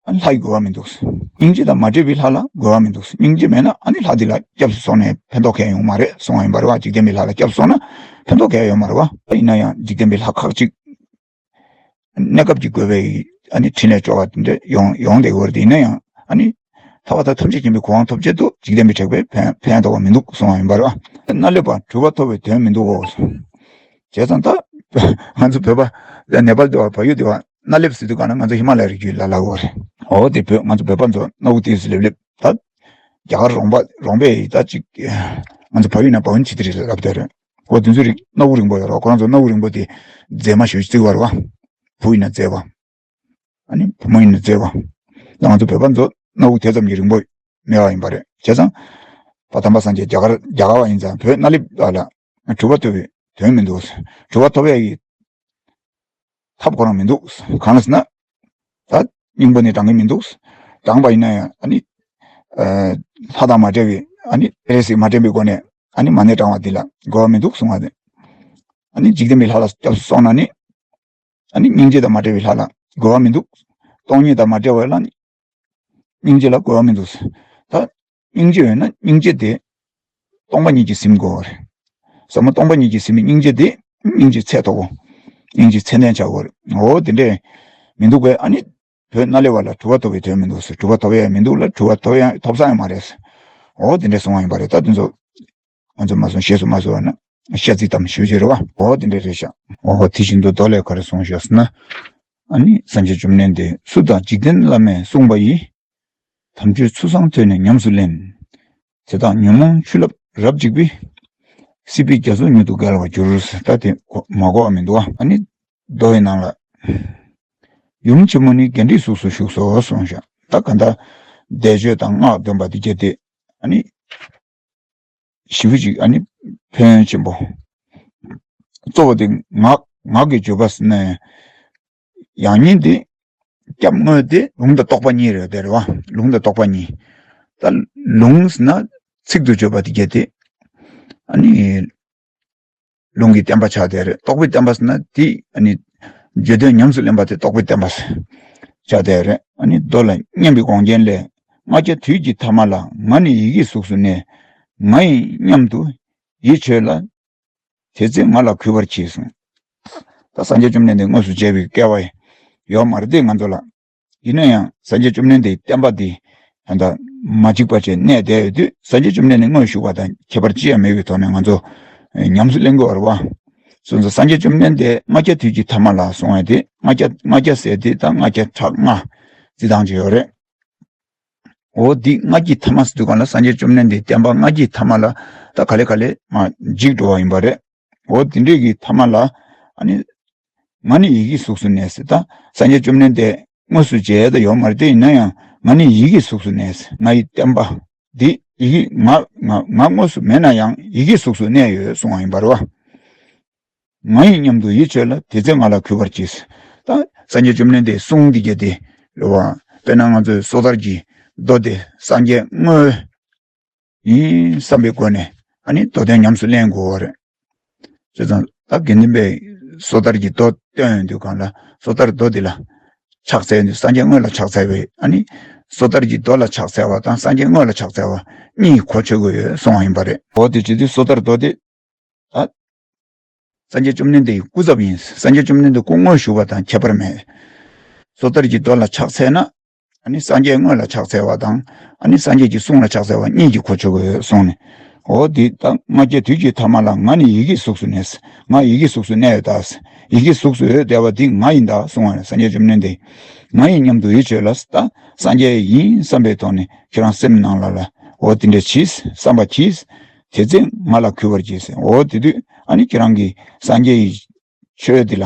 ཨ་ལྷ་ཡི་དགོས་པ་མི་འདུག། སྙིང་རྗེ་དང་མ་བྲལ་བའི་ལྷ་ལ་དགོས་པ་མི་འདུག། སྙིང་རྗེ་མེད་ན་ཨ་ནི་ལྷ་འདི་ལ་སྐྱབས་སུ་སོང་ནས་ཕན་ཐོགས་གང་ཡང་ཡོང་མ་རེད་གསུང་བ་ཡིན་པ་རེད་བ། འཇིག་རྟེན་པའི་ལྷ་ལ་སྐྱབས་སུ་སོང་ན་ཕན་ཐོགས་གང་ཡང་ཡོང་མ་རེད་བ། ཡིན་ན་ཡང་འཇིག་རྟེན་པའི་ལྷ་ཁག་ཅིག་གནས་སྐབས་ཀྱི་དགོས་པའི་ཨ་ནི་ཕྲིན་ལས་སྐྱོ་བ་དེ་འདྲ་ཡོང་ཡོང་བསྡད་ཡོད་རེད། ཡིན་ན་ཡང་ཨ་ནི་ཐར་པ་དང་ཐམས་ཅད་མཁྱེན་པའི་གོ་འཕང་ཐོབ་ཆེད་དུ་འཇིག་རྟེན་པའི་དྲེགས་པས་ཕན་ཕན་ཐོགས་པ་མི་འདུག་གསུང་བ་ཡིན་པ་རེད་བ། མནའ་ལེན་པ་གྲུབ་པ་ཐོབ་པའི་དོན་མི་འདུག་གོ། བྱས་ཙང་ད་ང་ཚོ་བོད་པ་ནེ་པཱལ་དེ་བ་བལ་ཡུལ་དེ་བ་མནའ་ལེན་ཟེར་དུས་ག་ན་ང་ཚོ་ཧི་མ་ལ་ཡའི་རི་རྒྱུད་ལ་ལབ་ཡོད་རེད། འོ་དེ་བོད་ང་ཚོ་བོད་པ་ཚོ་མནའ་བོ་ཏི་སུ་ལེབ་ལེབ་ད། རྒྱ་གར་རོང་པ་རོང་པས་ད་ཅིག་ང་ཚོ་བལ་ཡུལ་ན་བལ་ཡུལ་ཇི་ལྟར་རེད་ལབ་བསྡད་རེད། འོ་དེ་ཚོ་རིགས་མནའ་བོ་རིང་པོ་ཡོད་རེད། ཁོ་རང་ཚོ་མནའ་བོ་རིང་པོ་དེ་མཛེས་མ་ཞེ་པོ་ཅིག་བརྩི་བ་རེད་བ། བུ་ཡིན་ན་མཛེས་པ། ཨ་ནི་བུ་མོ་ཡིན་ན་མཛེས་པ། ད་ང་ཚོ་བོད་པ་ཚོ་མནའ་བོ་དེ་ཙམ་གྱི་རིང་པོ་མེད་པ་ཡིན་པ་རེད། བྱས་ཙང་། ཕ་དམ་པ་སངས་རྒྱས་རྒྱ་གར་རྒྱ་གར་བ་ཡིན་ཙང་བོད་མནའ་ལེན་པ་ལ་གྲུབ་པ་ཐོབ་པའི་དོན་མི་འདུག། གྲུབ་པ་ཐོབ་ཡ་ཡི་ཐབས་ཁོ་རང་མི་འདུག། གང་ཟེར་ན། ད་སྙིང་པོ་ནི་བགྲང་གི་མི་འདུག། བགྲངས་པ་ཡིན་ན་ཡང་ཨ་ནི། ལྷ་དང་མ་བྲལ་བའི་ཨ་ནི་རེ་ཞིག་མ་དྲན་པའི་སྒོ་ནས་ཨ་ནི་མ་ཎི་བགྲང་བ་འདི་ལ་དགོས་པ་མི་འདུག་གསུང་བ་དེ། ཨ་ནི་འཇིག་རྟེན་པའི་ལྷ་ལ་སྐྱབས་སུ་སོང་ན་ནི། ཨ་ནི་སྙིང་རྗེ་དང་མ་བྲལ་བའི་ལྷ་ལ་དགོས་པ་མི་འདུག། སྟོང་ཉིད་དང་མ་བྲལ་བ་ལ་ནི། སྙིང་རྗེ་ལ་དགོས་པ་མི་འདུག། ད་སྙིང་རྗེ་ཡོད་ན་སྙིང་རྗེ་དེ་སྟོང་པ་ཉིད་ཀྱིས་ཟིན་དགོས་པ་རེད། ཟབ་མོ་སྟོང་པ་ཉིད་ཀྱིས་ཟིན་པའི་སྙིང་རྗེ་དེ་སྙིང་རྗེ་ཚད་མཐོ་པོ། སྙིང་རྗེ་ཚད་ལྡན་ཆགས་དགོས་པ་རེད། འོ་དེ་འདྲས་མི་འདུག་པས། ཨ་ནི་བོད་མནའ་ལེན་པ་ལ་གྲུབ་པ་ཐོབ་པའི་དོན་མི་འདུག་ཟེར། གྲུབ་པ་ཐོབ་ཡ་མི་འདུག་ལ་གྲུབ་པ་ཐོབ་ཡ་ཐོབ་ས་ཡང་མ་རེད་ཟེར། འོ་དེ་འདྲས་གསུང་བ་ཡིན་པ་རེད། ད་དེ་ཚོ་ང་ཚོ་མ་གསུང་ཤེས་སུ་མ་གསོལ་བ་ན། བཤད་ཚིག་དམ་ཞུ་རྒྱུ་རེད་བ། འོ་དེ་འདྲ་རེད་ཤག། འོ་དེ་བཞིན་དུ་མདོ་ལས་ག་རེ་གསུངས་ཤག་ཟེར་ན། ཨ་ནི་སངས་རྒྱས་བཅོམ་ལྡན་འདས་སུ་དང་འཇིག་རྟེན་བླ་མས་གསུངས་པ་ཡི། དམ་ཆོས་ཚུལ་བཟང་ཐོས་ནས་ཉམས་སུ་ལེན། དེ་དག་ཉོན་མོངས་ཆུ་རླབས་རབ་འཇིག་པས། སྲིད་པའི་རྒྱ་མཚོ་མྱུར་དུ་བརྒལ་བར་འགྱུར། ད་དེ་གོ་མ་གོ་བ་མི་འདུག་ཨ། ཨ་ནི་མདོ་ཡི་ནང་ལ། ཡུམ་ཆེན་མོ་ནི་རྒྱས་འབྲིང་གཟུགས་སུ་བཞུགས་སོ་གསུངས་ཤག། ད་ག་ད་བཟླས་བརྗོད་དང་སྔགས་འདོན་པ་འདི་གྱད་དེ་ཨ་ནི། ཞེ་པོ་ཅིག་ཨ་ནི་ཕན་ཡོན་ཆེན་པོ། གཙོ་བོ་དེ་ངག་ངག་གི་བརྗོད་པ་ཟེར་ན་ཡང་སྙིང་དེ། སྐྱབས་དངོས་དེ་ལུང་དང་རྟོགས་པ་གཉིས་རེད་དེ་རེད་བ། ལུང་དང་རྟོགས་པ་གཉིས། ད་ལུང་ཟེར་ན་ཚིག་ཏུ་བརྗོད་པ་དེ་གྱད་དེ། ཨ་ནི་ལུང་གི་བསྟན་པ་ཆགས་དེ་རེད། རྟོགས་པའི་བསྟན་པ་ཟེར་ན་དེ་ཨ་ནི་བརྗོད་དོན་ཉམས་སུ་ལེན་པ་དེ་རྟོགས་པའི་བསྟན་པ་ཆགས་དེ་རེད། ཨ་ནི་མདོ་ལ་སྙན་པའི་དགོངས་རྒྱན་ལས། ལྔ་བརྒྱ་དུས་ཀྱི་ཐ་མ་ལ་ང་ནི་ཡི་གེའི་གཟུགས་སུ་གནས། ང་ཡི་སྙམ་དུ་ཡིད་ཆོས་ལ། དེ་ཚེ་ང་ལ་གུས་པར་གྱིས་གསུངས། ད་སངས་རྒྱས་བཅོམ་ལྡན་འདས་དངོས་སུ་མཇལ་བའི་སྐལ་བ་ཡོད་མ་རེད་དེ་ང་ཚོ་ལ། ཡིན་ན་ཡང་སངས་རྒྱས་བཅོམ་ལྡན་འདས་བསྟན་པ་འདི་ད་མ་འཇིག་པ་བྱས་གནས་བསྡད་ཡོད་དུས་སངས་རྒྱས་བཅོམ་ལྡན་འདས་དངོས་བཞུགས་པ་དང་ཁྱད་པར་ཅི་ཡང་མེད་པའི་ཐོག་ནས་ང་ཚོ་ཉམས་སུ་ལེན་དགོས་པ་རེད་བ། སོང་ཙང་སངས་རྒྱས་བཅོམ་ལྡན་འདས་ལྔ་བརྒྱ་དུས་ཀྱི་ཐ་མ་ལ་གསུངས་པ་དེ་ལྔ་བརྒྱ་ལྔ་བརྒྱ་ཟེར་དེ་ད་ལྔ་བརྒྱ་ཕྲག་ལྔ་རྩི་སྟངས་ཅིག་ཡོད་རེད། འོ་འདི་ལྔ་བརྒྱའི་ཐ་མ་ཟེར་དུས་གང་ལ་སངས་རྒྱས་བཅོམ་ལྡན་འདས་བསྟན་པ་ལྔ་བརྒྱའི་ཐ་མ་ལ་ད་ག་ལེ་ག་ལེ་མར་འཇིག་འགྲོ་བ་ཡིན་པ་རེད། འོ་དེ་འདྲས་ཀྱི་ཐ་མ་ལ་ཨ་ནི། ང་ནི་ཡི་གེའི་གཟུགས་སུ་གནས་ཟེར། ད་སངས་རྒྱས་བཅོམ་ལྡན་འདས་དངོས་སུ་མཇལ་ཡ་ད་ཡོད་མ་རེད་དེ་ཡིན་ན་ཡང་ང་ནི་ཡི་གེའི་གཟུགས་སུ་གནས་ཟེར། ང་ཡི་བསྟན་པ་འདི་ཡི་གེ་ང་ང་ང་དངོས་སུ་མེད་ན་ཡང་ཡི་གེའི་གཟུགས་སུ་གནས་ཡོད་གསུང་བ་ཡིན་པ་རེད་བ། ང་ཡི་སྙམ་དུ་ཡིད་ཆོས་ལ་དེ་ཚེ་ང་ལ་གུས་པར་གྱིས། ད་སངས་རྒྱས་བཅོམ་ལྡན་འདས་གསུང་འདི་གྱད་དེ་རེད་བ། དཔེར་ན་ང་ཚོའི་སོ་ཐར་གྱི་མདོ་དེ་སངས་རྒྱས་དངོས་ཡིན་བསམ་པའི་སྒོ་ནས་ཨ་ནི་མདོ་དོན་ཉམས་སུ་ལེན་དགོས་པ་རེད། བྱས་ཙང་ད་དགེ་འདུན་པས་སོ་ཐར་གྱི་མདོ་བཏོན་ཡོང་དུས་གང་ལ་སོ་ཐར་མདོ་འདི་ལ་ཕྱག་འཚལ་དུས་སངས་རྒྱས་དངོས་ལ་ཕྱག་འཚལ་བས་ཨ་ནི་སོ་ཐར་གྱི་མདོ་ལ་ཕྱག་འཚལ་བ་དང་སངས་རྒྱས་དངོས་ལ་ཕྱག་འཚལ་བ་གཉིས་གོ་ཆོད་དགོས་ཡོད་གསུང་བ་ཡིན་པ་རེད། འོ་དེ་བྱེད་དུས་སོ་ཐར་མདོ་དེ། ད། སངས་རྒྱས་བཅོམ་ལྡན་འདས་ཀྱི་སྐུ་ཚབ་ཡིན། སངས་རྒྱས་བཅོམ་ལྡན་འདས་སྐུ་དངོས་བཞུགས་པ་དང་ཁྱད་པར་མེད། སོ་ཐར་གྱི་མདོ་ལ་ཕྱག་འཚལ་ན། ཨ་ནི་སངས་རྒྱས་དངོས་ལ་ཕྱག་འཚལ་བ་དང་། ཨ་ནི་སངས་རྒྱས་ཀྱི་གསུང་ལ་ཕྱག་འཚལ་བ་གཉིས་ཀྱི་གོ་ཆོད་དགོས་ཡོད་གསུངས་ནས། འོ་འདི་ལྟ་ལྔ་བརྒྱ་དུས་ཀྱི་ཐ་མ་ལ། ང་ནི་ཡི་གེའི་གཟུགས་སུ་གནས། ང་ཡི་གེའི་གཟུགས་སུ་གནས་ཡོད་ད། ཡི་གེའི་གཟུགས་སུ་ཡོད་བསྡད་པ་འདི་ང་ཡིན་ད་གསུང་བ་ནས། སངས་རྒྱས་བཅོམ་ལྡན་འདས་ང་ཡིན་སྙམ་དུ་ཡིད་ཆེས་ལ་ད། སངས་རྒྱས་ཡིན་བསམ་པའི་ཐོག་ནས་ཁྱེད་རང་སེམས་ནང་ལ་ལ་འོ་དེ་འདྲ་གྱིས་བསམ་པ་གྱིས། དེ་ཚེ་ང་ལ་གུས་པར་གྱིས། འོ་དེ་དུས་ཨ་ནི་ཁྱེད་རང་གིས་སངས་རྒྱས་ཡི་ཆོས་འདི་ལ།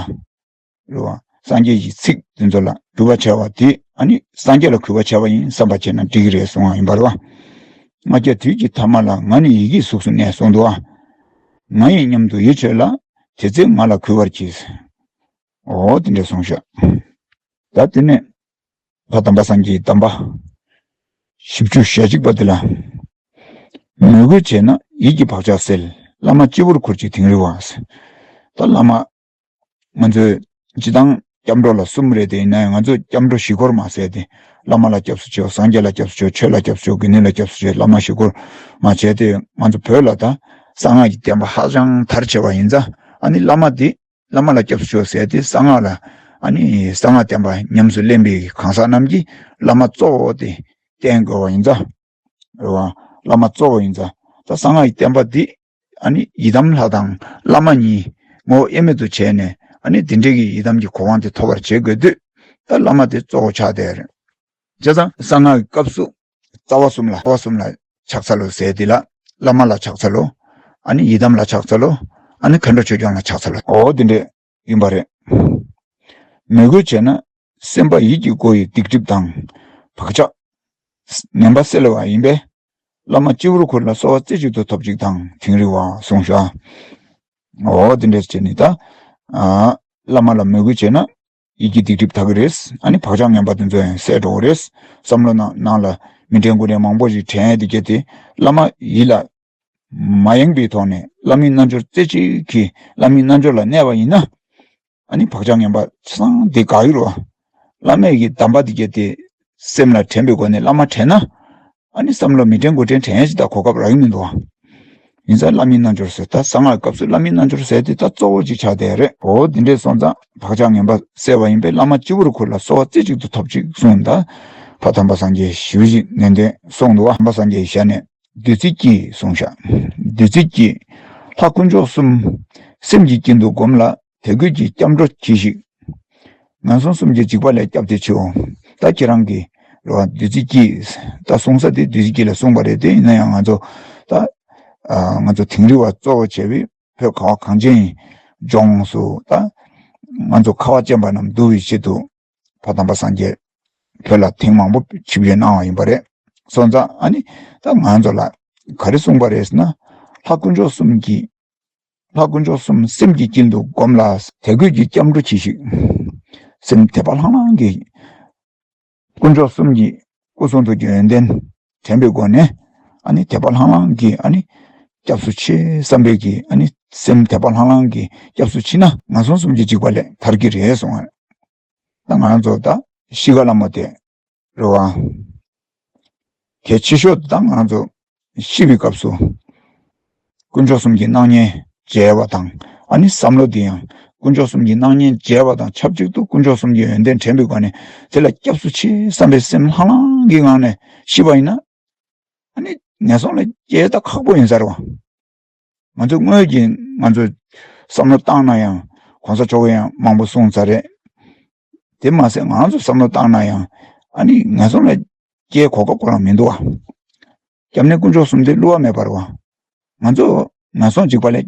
རེད་བ། སངས་རྒྱས་ཀྱི་ཚིག་འདི་ཚོ་ལ་གུས་པ་བྱས་པ་དེ་ཨ་ནི་སངས་རྒྱས་ལ་གུས་པ་བྱས་པ་ཡིན་བསམ་པ་བྱས་ན་འགྲིག་གི་རེད་གསུང་བ་ཡིན་པ་རེད་བ། ལྔ་བརྒྱ་དུས་ཀྱི་ཐ་མ་ལ། ང་ནི་ཡི་གེའི་གཟུགས་སུ་གནས་གསུངས་འདུག་བ། ང་ཡིན་སྙམ་དུ་ཡིད་ཆེས་ལ། དེ་ཚེ་ང་ལ་གུས་པར་གྱིས། འོ་དེ་འདྲ་གསུངས་ཤག་ད་དེ་ནས་ཕ་དམ་པ་སངས་རྒྱས་ཀྱི་གདམས་པ་བཞི་བཅུ་ཞེ་གཅིག་པ་འདི་ལ། མོས་གུས་བྱས་ན་ཡིད་ཀྱི་བག་ཆགས་སེལ། བླ་མ་སྤྱི་བོར་ཁུར་ཅིག་དིང་རི་བ། ད་བླ་མ། ང་ཚོས་སྤྱི་བཏང་སྐྱབས་འགྲོ་ལ་གསུམ་རེད་དེ། ཡིན་ན་ཡང་ང་ཚོས་སྐྱབས་འགྲོ་བཞི་སྐོར་མ་ཟེར་ཏེ། བླ་མ་ལ་སྐྱབས་སུ་མཆིའོ། སངས་རྒྱས་ལ་སྐྱབས་སུ་མཆིའོ། ཆོས་ལ་སྐྱབས་སུ་མཆིའོ། དགེ་འདུན་ལ་སྐྱབས་སུ་མཆིའོ། བླ་མ་བཞི་སྐོར་མ་བྱས་ཏེ། ང་ཚོ་བོད་ལ་ད་གསང་སྔགས་ཀྱི་བསྟན་པ་ཧ་ཅང་དར་ཆེ་བ་ཡིན་ཙང་། ཨ་ནི་བླ་མ་དེ་བླ་མ་ལ་སྐྱབས་སུ་མཆིའོ་ཟེར་ཏེ། གསང་སྔགས་ལ་ཨ་ནི་གསང་སྔགས་བསྟན་པ་ཉམས་སུ་ལེན་པའི་གང་ཟག་རྣམས་ཀྱིས་བླ་མ་གཙོ་བོ་དེ་བསྟེན་དགོས་པ་ཡིན་ཙང་། རེད་བ། བླ་མ་གཙོ་བོ་ཡིན་ཙང་། ད་གསང་སྔགས་ཀྱི་བསྟན་པ་འདི་ཨ་ནི་ཡི་དམ་ལྷ་དང་བླ་མ་གཉིས་ངོ་བོ་དབྱེར་མེད་དུ་བྱས་ནས། ཨ་ནི་དེ་འདྲའི་གི་ཡི་དམ་གྱི་གོ་འཕང་དེ་ཐོབ་པར་བྱེད་དགོས་དུས། ད་བླ་མ་དེ་གཙོ་བོ་ཆགས་བསྡད་རེད། བྱས་ཙང་གསང་སྔགས་ཀྱི་སྐབས་སུ་རྩ་བ་གསུམ་ལ། རྩ་བ་གསུམ་ལ་ཕྱག་འཚལ་ལོ་ཟེར་དེ་ལ། བླ་མ་ལ་ཕྱག་འཚལ་ལོ། ཨ་ནི་ཡི་དམ་ལ་ཕྱག་འཚལ་ལོ། ཨ་ནི་མཁའ་འགྲོ་ཆོས་སྐྱོང་ལ་ཕྱག་འཚལ་ལོ། འོ་དེ་འདྲས་ཡིན་པ་རེད། མོས་གུས་བྱས་ན་སེམས་པ་ཡིད་ཀྱི་སྒོ་ཡི་སྡིག་སྒྲིབ་དང་། བག་ཆགས་ངན་པ་སེལ་བ་ཡིན་པས། བླ་མ་སྤྱི་བོར་ཁུར་ལ། གསོལ་བ་རྩེ་གཅིག་ཏུ་ཐོབ་ཅིག་དང་དིང་རི་བ་གསུངས་ཤག་འོ་དེ་འདྲས་བྱས་ནས་ད། ཨ། བླ་མ་ལ་མོས་གུས་བྱས་ན་ཡིད་ཀྱི་སྡིག་སྒྲིབ་དག་གི་རེད། ཨ་ནི་བག་ཆགས་ངན་པ་དེ་ཚོ་ཡང་སེལ་འགྲོ་གི་རེད། བསམ་བློ་ནང་ནང་ལ་མི་དྲན་དགུ་དྲན་མང་པོ་ཞིག་དྲན་ཡས་དེ་གྱད་དེ། བླ་མ་ཡིད་ལ་མ་ཡེངས་པའི་ཐོག་ནས་བླ་མའི་རྣལ་འབྱོར་རྩེ་གཅིག་གིས་བླ་མའི་རྣལ་འབྱོར་ལ་གནས་པ་ཡིན་ན། ཨ་ནི་བག་ཆགས་ངན་པ་ཆ་ཚང་དེ་འགག་གི་རེད་བ། བླ་མའི་གི་གདམས་པ་དེ་གྱད་དེ་སེམས་ལ་དྲན་པའི་སྒོ་ནས་བླ་མ་དྲན་ན། ཨ་ནི་བསམ་བློ་མི་དྲན་དགུ་དྲན་དྲན་ཡས་ཅིག་ད་གོ་སྐབས་རག་གི་མི་འདུག་བ། ཡིན་ཙང་བླ་མའི་རྣལ་འབྱོར་ཟེར། ད་གསང་སྔགས་སྐབས་སུ་བླ་མའི་རྣལ་འབྱོར་ཟེར་དེ་ད་གཙོ་བོ་ཅིག་ཆགས་བསྡད་རེད། འོ་དེ་འདྲས་སོང་ཙང་བག་ཆགས་ངན་པ་སེལ་བ་ཡིན་པས། བླ་མ་སྤྱི་བོར་ཁུར་ལ། གསོལ་བ་རྩེ་གཅིག་ཏུ་ཐོབ་ཅིག་གསུངས། ད་ཕ་དམ་པ་སངས་རྒྱས་ཞེ་པོ་ཅིག་ནན་ཏན་གསུངས་འདུག་བ། དམ་པ་སངས་རྒྱས་ཞལ་ནས། བདུད་རྩི་སྐྱེས་གསུངས་ཤག་བདུད་རྩི་སྐྱེས། ལྷ་དཀོན་མཆོག་གསུམ་སེམས་ཀྱི་དཀྱིལ་དུ་བསྒོམས་ལ། དད་གུས་ཀྱི་སྐྱབས་འགྲོ་གྱིས་ཤིག་ངན་སོང་གསུམ་གྱི་འཇིགས་པ་ལས་བསྐྱབས་ཏེ་མཆིའོ། ད་ཁྱེད་རང་གིས་རེད་བ། བདུད་རྩི་སྐྱེས། ད་གསུང་ས་དེ་བདུད་རྩི་སྐྱེས་ལ་གསུངས་པ་རེད་དེ། ཡིན་ན་ཡང་ང་ཚོ་ད། ཨ། ང་ཚོ་དིང་རི་བ་གཙོ་བོ་བྱས་པའི་བོད་ཁ་བ་གངས་ཅན་ལྗོངས་སུ་ད་ང་ཚོ་ཁ་བ་ཅན་པ་རྣམས་འདུལ་བའི་ཆེད་དུ་ཕ་དམ་པ་སངས་རྒྱས་བོད་ལ་ཐེངས་མང་པོ་ཆིབས་བསྒྱུར་གནང་བ་ཡིན་པ་རེད། སོང་ཙང་ཨ་ནི་ད་ང་ཚོ་ལ་ག་རེ་གསུངས་པ་རེད་ཟེར་ན། ལྷ་དཀོན་མཆོག་གསུམ་གྱི། ལྷ་དཀོན་མཆོག་གསུམ་སེམས་ཀྱི་དཀྱིལ་དུ་བསྒོམས་ལ། དད་གུས་ཀྱི་སྐྱབས་འགྲོ་གྱིས་ཤིག་སེམས་དད་པ་ལྷང་ལྷང་གིས། དཀོན་མཆོག་གསུམ་གྱི་སྐུ་གསུང་ཐུགས་ཀྱི་ཡོན་ཏན་དྲན་པའི་སྒོ་ནས། ཨ་ནི་དད་པ་ལྷང་ལྷང་གིས་ཨ་ནི་སྐྱབས་སུ་མཆི་བསམ་པའི་གི། ཨ་ནི་སེམས་དད་པ་ལྷང་ལྷང་གིས་སྐྱབས་སུ་མཆི་ན། ངན་སོང་གསུམ་གྱི་འཇིགས་པ་ལས་ཐར་གྱི་རེད་གསུངས་པ་རེད། ད་ང་རང་ཚོ་ད་ཤི་ཁ་ལ་མོ་དེ་རེད་བ། གལ་ཆེ་ཤོས་དེ་ད་ང་རང་ཚོ་ཤི་བའི་སྐབས་སུ་དཀོན་མཆོག་གསུམ་གྱི་སྣང་བརྙན་མཇལ་བ་དང་། ཨ་ནི་བསམ་བློ་དེ་ཡང་དཀོན་མཆོག་གསུམ་གྱི་སྣང་བརྙན་མཇལ་བ་དང་ཆབས་ཅིག་ཏུ་དཀོན་མཆོག་གསུམ་གྱི་ཡོན་ཏན་དྲན་པའི་སྒོ་ནས། དེ་ལ་སྐྱབས་སུ་མཆི་བསམ་པའི་སེམས་ལྷང་ལྷང་གི་ངང་ནས་ཤི་བ་ཡིན་ན། ཨ་ནི་ངན་སོང་ལ་སྐྱེ་ད་ཁག་པོ་ཡིན་ས་རེད་བ། ང་ཚོས་དངོས་ཀྱི་ང་ཚོས་བསམ་བློ་བཏང་ན་ཡང་། གོང་ས་མཆོག་གིས་ཡང་མང་པོ་གསུངས་ཚར་རེད། དེ་མ་ཟད་ང་རང་ཚོས་བསམ་བློ་བཏང་ན་ཡང་། ཨ་ནི་ངན་སོང་ལ་སྐྱེ་གོ་སྐབས་ཁོ་རང་མི་འདུག་བ། སྐྱབས་གནས་དཀོན་མཆོག་གསུམ་དེ་བསླུ་བ་མེད་པ་རེད་བ། ང་ཚོ་ངན་སོང་འཇིགས་པ་ལས།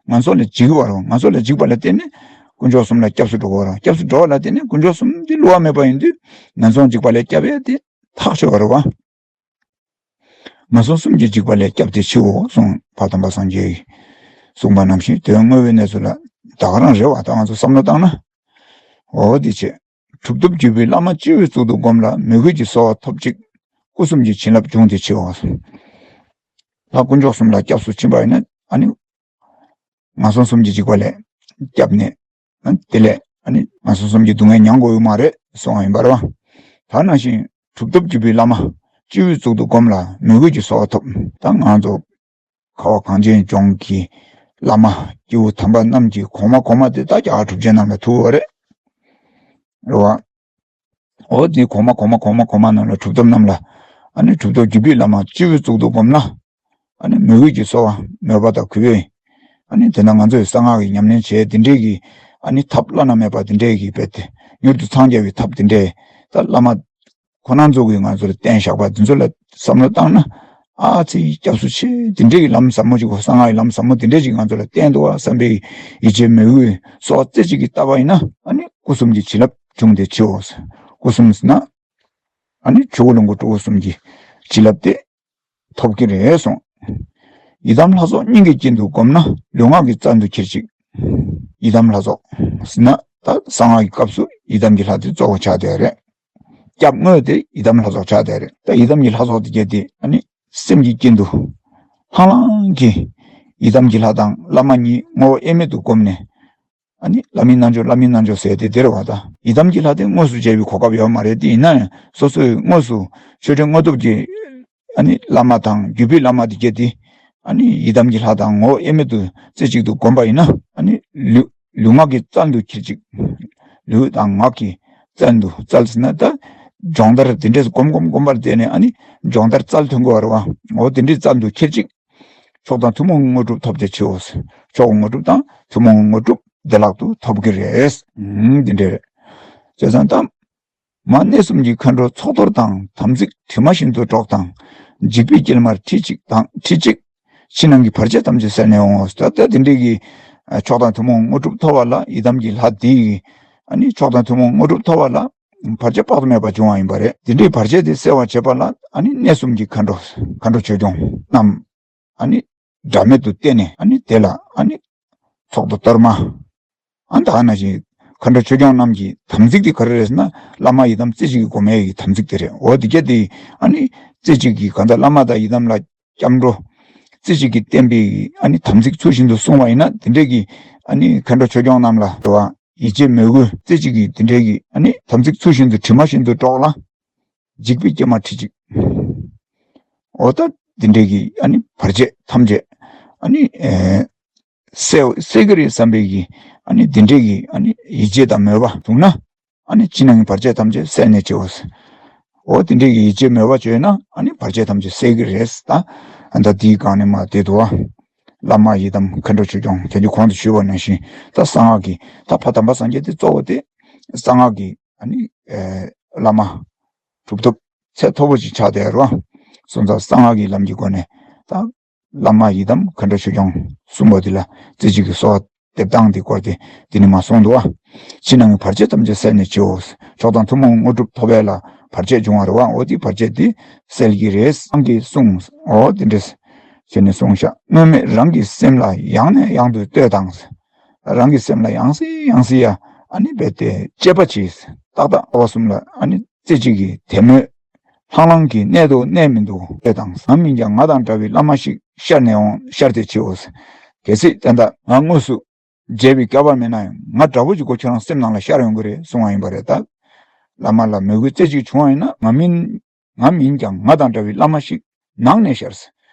ངན་སོང་ལས་འཇིགས་པ་རེད་བ། ངན་སོང་ལས་འཇིགས་པ་ལ་བརྟེན་ནས་དཀོན་མཆོག་གསུམ་ལ་སྐྱབས་སུ་འགྲོ་དགོས་རེད་བ། སྐྱབས་སུ་འགྲོ་བ་ལ་བརྟེན་ནས་དཀོན་མཆོག་གསུམ་དེ་བསླུ་བ་མེད་པ་ཡིན་དུས། ངན་སོང་འཇིགས་པ་ལས་སྐྱབས་ཡས་དེ་ཐག་ཆོད་པ་རེད་བ། ངན་སོང་གསུམ་གྱི་འཇིགས་པ་ལས་བསྐྱབས་ཏེ་མཆིའོ་གསུངས། ཕ་དམ་པ་སངས་རྒྱས་ཀྱིས་གསུངས་པ་ནང་བཞིན་དོན་དངོས་པོའི་གནས་ཚུལ་ལ་ད་ག་རང་རེད་བ། ད་ང་ཚོ་བསམ་བློ་བཏང་ན། འོ་དེ་བྱས། གྲུབ་ཐོབ་བརྒྱུད་པའི་བླ་མ་སྤྱི་བོའི་གཙུག་ཏུ་བསྒོམས་ལ། མོས་གུས་ཀྱི་གསོལ་བ་ཐོབ་ཅིག་སྐུ་གསུམ་གྱི་བྱིན་རླབས་འབྱུང་སྟེ་མཆིའོ། ལྷ་དཀོན་མཆོག་གསུམ་ལ་སྐྱབས་སུ་ཕྱིན་པ་ཡིན་ན། ཨ་ནི་ངན་སོང་གསུམ་གྱི་འཇིགས་པ་ལས་སྐྱབས་ནས། ཨ་ནི་དེ་ལས་ཨ་ནི་ངན་སོང་གསུམ་གྱི་སྡུག་བསྔལ་མྱང་དགོས་ཡོད་མ་རེད་གསུངས་པ་ཡིན་པ་རེད་བ། ད་ནང་བཞིན་གྲུབ་ཐོབ་བརྒྱུད་པའི་བླ་མ་སྤྱི་བོའི་གཙུག་ཏུ་བསྒོམས་ལ། མོས་གུས་ཀྱི་གསོལ་བ་ཐོབ། ད་ང་ཚོ་ཁ་བ་གངས་ཅན་ལྗོངས་ཀྱི་བླ་མ་སྐྱེས་བུ་དམ་པ་རྣམས་ཀྱི་གོང་མ་གོང་མ་དེ་ད་རྒྱ་གར་གྲུབ་ཆེན་རྣམས་ལ་ཐུག་པ་རེད། རེད་བ། འོ་དེ་གོང་མ་གོང་མ་གོང་མ་གོང་མ་རྣམས་ལ། གྲུབ་ཐོབ་རྣམས་ལ། ཨ་ནི་གྲུབ་ཐོབ་བརྒྱུད་པའི་བླ་མ་སྤྱི་བོའི་གཙུག་ཏུ་བསྒོམས་ལ། ཨ་ནི་མོས་གུས་ཀྱི་གསོལ་བ་མོས་པ་དང་གུས་པས། ཨ་ནི་དེ་ན་ང་ཚོས་གསང་སྔགས་ཀྱི་ཉམས་ལེན་བྱས་དེ་འདྲས་ཀྱི་ཨ་ནི་ཐབས་བླ་ན་མེད་པ་དེ་འདྲས་ཀྱི་རྦད་དེ་མྱུར་དུ་འཚང་རྒྱ་བའི་ཐབས་དེ་འདྲས་ད་བླ་མ་ཁོ་ན་ཚོ་གིས་ང་ཚོ་ལ་བསྟན་བཞག་པ་དེ་ཚོ་ལ་བསམ་བློ་བཏང་ན། ཨ་ཙི་སྐྱབས་སུ་མཆི། དེ་འདྲས་ཀྱི་ལམ་ཟབ་མོ་ཅིག་གསང་སྔགས་ཀྱི་ལམ་ཟབ་མོ་དེ་འདྲས་ཅིག་ང་ཚོ་ལ་བསྟན་འདུག་བསམ་པའི་ཡིད་ཆེས་མོས་གུས་གསོལ་བ་རྩེ་གཅིག་གིས་བཏབ་པ་ཡིན་ན། ཨ་ནི་སྐུ་གསུམ་གྱི་བྱིན་རླབས་འབྱུང་སྟེ་མཆིའོ། སྐུ་གསུམ་ཟེར་ན། ཨ་ནི་ཆོས་སྐུ་ལོངས་སྐུ་སྤྲུལ་སྐུ་གསུམ་གྱི་བྱིན་རླབས་དེ་ཐོབ་ཀྱི་རེད་གསུངས། ཡི་དམ་ལྷ་ཚོགས་སྙིང་གི་དཀྱིལ་དུ་བསྒོམས་ན། ལུས་ངག་གི་རྩལ་དུ་འཁྱེར་ཅིག། ཡི་དམ་ལྷ་ཚོགས་ཟེར་ན་ད་གསང་སྔགས་ཀྱི་སྐབས་སུ་ཡི་དམ་གྱི་ལྷ་དེ་གཙོ་བོ་ཆགས་བསྡད་རེད། སྐྱབས་དངོས་དེ་ཡི་དམ་ལྷ་ཚོགས་ཆགས་བསྡད་རེད། ད་ཡི་དམ་གྱི་ལྷ་ཚོགས་དེ་གྱད་དེ་ཨ་ནི་སེམས་ཀྱི་དཀྱིལ་དུ་ལྷང་ལྷང་གིས་ཡི་དམ་གྱི་ལྷ་དང་བླ་མ་གཉིས་ངོ་བོ་དབྱེར་མེད་དུ་བསྒོམས་ནས། ཨ་ནི་བླ་མའི་རྣལ་འབྱོར་བླ་མའི་རྣལ་འབྱོར་ཟེར་དེ་དེ་རེད་བ། ད་ཡི་དམ་གྱི་ལྷ་དེ་དངོས་སུ་མཇལ་བའི་གོ་སྐབས་ཡོད་མ་རེད་དེ། ཡིན་ན་ཡང་སོ་སོས་དངོས་སུ་ཆོས་སྒྲོན་དངོས་སྟོབས་ཀྱི་ཨ་ནི་བླ་མ་དང་བརྒྱུད་པའི་བླ་མ་དེ་གྱད་དེ་ཨ་ནི་ཡི་དམ་གྱི་ལྷ་དང་ངོ་བོ་དབྱེར་མེད་དུ་རྩེ་གཅིག་ཏུ་བསྒོམས་པ་ཡིན་ན། ཨ་ནི་ལུས་ལུས་ངག་གི་རྩལ་དུ་འཁྱེར་ཅིག། ལུས་དང་ངག་གི་རྩལ་དུ། རྩལ་ཟེར་ན་ད་སྦྱོང་བརྡར་དེ་འདྲས་སྒོམ་སྒོམ་སྒོམ་པར་བསྡད་ནས་ཨ་ནི་སྦྱོང་བརྡར་རྩལ་ཐོན་དགོས་པ་རེད་བ། འོ་དེ་འདྲའི་རྩལ་དུ་འཁྱེར་ཅིག། མཆོག་དང་ཐུན་མོང་དངོས་གྲུབ་ཐོབ་སྟེ་མཆིའོ། མཆོག་དངོས་གྲུབ་དང་ཐུན་མོང་དངོས་གྲུབ་བདེ་བླག་ཏུ་ཐོབ་ཀྱི་རེད། ཨང་། འདི་འདྲ་རེད། བྱས་ཙང་ད། མ་གནས་གསུམ་གྱི་མཁའ་འགྲོ་ཚོགས་གཏོར་དང་། དམ་ཚིག་དྲི་མ་བཞིན་དུ་སྒྲོག་དང་། འཇིགས་པའི་དཀྱིལ་མར་ཁྲིད་ཅིག་དང་། ཁྲིད་ཅིག། ཕྱི་ནང་གི་བར་ཆད་ཐམས་ཅད་སེལ་ནས་འོང་ངོ་། ད་ལྟ་འདི་འདྲའི་གི་མཆོག་དང་ཐུན་མོང་དངོས་གྲུབ་ཐོབ་པ་ལ་ཡི་དམ་གྱི་ལྷ་འདིས་ཨ་ནི་མཆོག་དང་ཐུན་མོང་དངོས་གྲུབ་ཐོབ་པ་ལ་བར་ཆད་དཔག་ཏུ་མེད་པ་འབྱུང་བ་ཡིན་པ་རེད། འདི་འདྲའི་བར་ཆད་དེ་སེལ་བར་བྱེད་པ་ལ་ཨ་ནི་གནས་གསུམ་གྱི་མཁའ་འགྲོ་མཁའ་འགྲོ་ཆོས་སྐྱོང་རྣམས་ཨ་ནི་འབྲལ་མེད་དུ་བསྟེན་ནས། ཨ་ནི་དེ་ལ་ཨ་ནི་ཚོགས་གཏོར་གཏོར་མ། ཨ་ནི་ད་ག་ནང་བཞིན་མཁའ་འགྲོ་ཆོས་སྐྱོང་རྣམས་ཀྱི་དམ་ཚིག་དེ་ག་རེ་རེད་ཟེར་ན། བླ་མ་ཡི་དམ་རྩེ་གཅིག་གིས་སྒོམ་ཡས་ཀྱི་དམ་ཚིག་དེ་རེད། འོ་དེ་གྱད་དེ་ཨ་ནི་རྩེ་གཅིག་གིས་གང་ལྟར་བླ་མ་དང་ཡི་དམ་ལ་སྐྱབས་འགྲོ་རྩེ་གཅིག་གིས་བསྟེན་པའི་ཨ་ནི་དམ་ཚིག་ཚུལ་བཞིན་དུ་བསྲུང་བ་ཡིན་ན། དེ་འདྲས་ཀྱི་ཨ་ནི་མཁའ་འགྲོ་ཆོས་སྐྱོང་རྣམས་ལ་འགྲོ་བ་ཡིད་ཆེས་མོས་གུས་རྩེ་གཅིག་གིས་དེ་འདྲས་ཀྱི་ཨ་ནི་དམ་ཚིག་ཚུལ་བཞིན་དུ་དྲི་མ་བཞིན་དུ་སྒྲོག་ལ། འཇིགས་པའི་དཀྱིལ་མར་ཁྲིད་ཅིག། འོ་ད་འདི་འདྲས་ཀྱི་ཨ་ནི་བར་ཆད་ཐམས་ཅད་ཨ་ནི་ཨེ་སེལ་སེལ་གྱི་རེད་བསམ་པའི་གི་ཨ་ནི་འདི་འདྲས་ཀྱི་ཨ་ནི་ཡིད་ཆེས་དང་མོས་པ་བྱུང་ན། ཨ་ནི་ཕྱི་ནང་གི་བར་ཆད་ཐམས་ཅད་སེལ་ནས་བྱེའོ། འོ་དེ་འདྲས་ཀྱི་ཡིད་ཆེས་མོས་པ་བྱས་ན་ཨ་ནི་བར་ཆད་ཐམས་ཅད་སེལ་གྱི་རེད། ད་ཨ་ད་དེའི་སྒང་ནས་མར་དེ་འདུག་བ། བླ་མ་ཡི་དམ་མཁའ་འགྲོ་ཆོས་སྐྱོང་དེ་ཚོ་གོང་དུ་ཞུས་པ་ནང་བཞིན། ད་གསང་སྔགས་ཀྱི་ད་ཕ་དམ་པ་སངས་རྒྱས་དེ་གཙོ་བོ་དེ་གསང་སྔགས་ཀྱི་ཨ་ནི་ཨེ་བླ་མ་གྲུབ་ཐོབ་ཚད་མཐོ་པོ་ཅིག་ཆགས་བསྡད་རོ། སོང་ཙང་གསང་སྔགས་ཀྱི་ལམ་གྱི་སྒོ་ནས་ད་བླ་མ་ཡི་དམ་མཁའ་འགྲོ་ཆོས་སྐྱོང་གསུམ་པོ་འདི་ལ་རྩེ་གཅིག་གི་གསོལ་བ་འདེབས་སྟངས་འདི་སྐོར་དེ་འདི་ནས་མར་གསུངས་འདུག་བ། ཕྱི་ནང་གི་བར་ཆད་ཐམས་ཅད་སེལ་ནས་མཆིའོ། མཆོག་དང་ཐུན་མོང་དངོས་གྲུབ་ཐོབ་པ་ལ་བར་ཆད་འབྱུང་བ་རེད་བ། འོ་དེ་བར་ཆད་དེ་སེལ་གྱི་རེད། སངས་རྒྱས་གསུངས། འོ་དེ་འདྲས་བྱས་ནས་གསུངས་ཤག། དངོས་མེད་རང་གི་སེམས་ལ་ཡང་ནས་ཡང་དུ་ལྟོས་དང་། རང་གི་སེམས་ལ་ཡང་སེ་ཡང་སེ་ཡ་ཨ་ནི་རྦད་དེ་དཔྱད་པ་བྱས། ཏག་ཏག་ལྟ་བ་གསུམ་ལ་ཨ་ནི་རྩེ་གཅིག་གིས་དད་མོས་ལྷང་ལྷང་གིས་གནས་འདུག་གནས་མི་འདུག་ལྟོས་དང་། ང་མིན་ཀྱང་ང་དང་འདྲ་བའི་བླ་མ་ཞིག་ཤར་ནས་འོང་། ཤར་ཏེ་མཆིའོ། གལ་སྲིད་ད་ལྟ་ང་དངོས་སུ་མཇལ་བའི་སྐལ་བ་མེད་ན་ཡང་ང་འདྲ་པོ་ཅིག་གོ་ཁྱོད་རང་སེམས་ནང་ལ་ཤར་ཡོང་གི་རེད་གསུང་བ་ཡིན་པ་རེད། ད་བླ་མ་ལ་མོས་གུས་རྩེ་གཅིག་བྱུང་བ་ཡིན་ན། ང་མིན་ང་མིན་ཀྱང་ང་དང་འདྲ་བའི་བླ་མ་ཞིག་ནང་ནས་ཤར།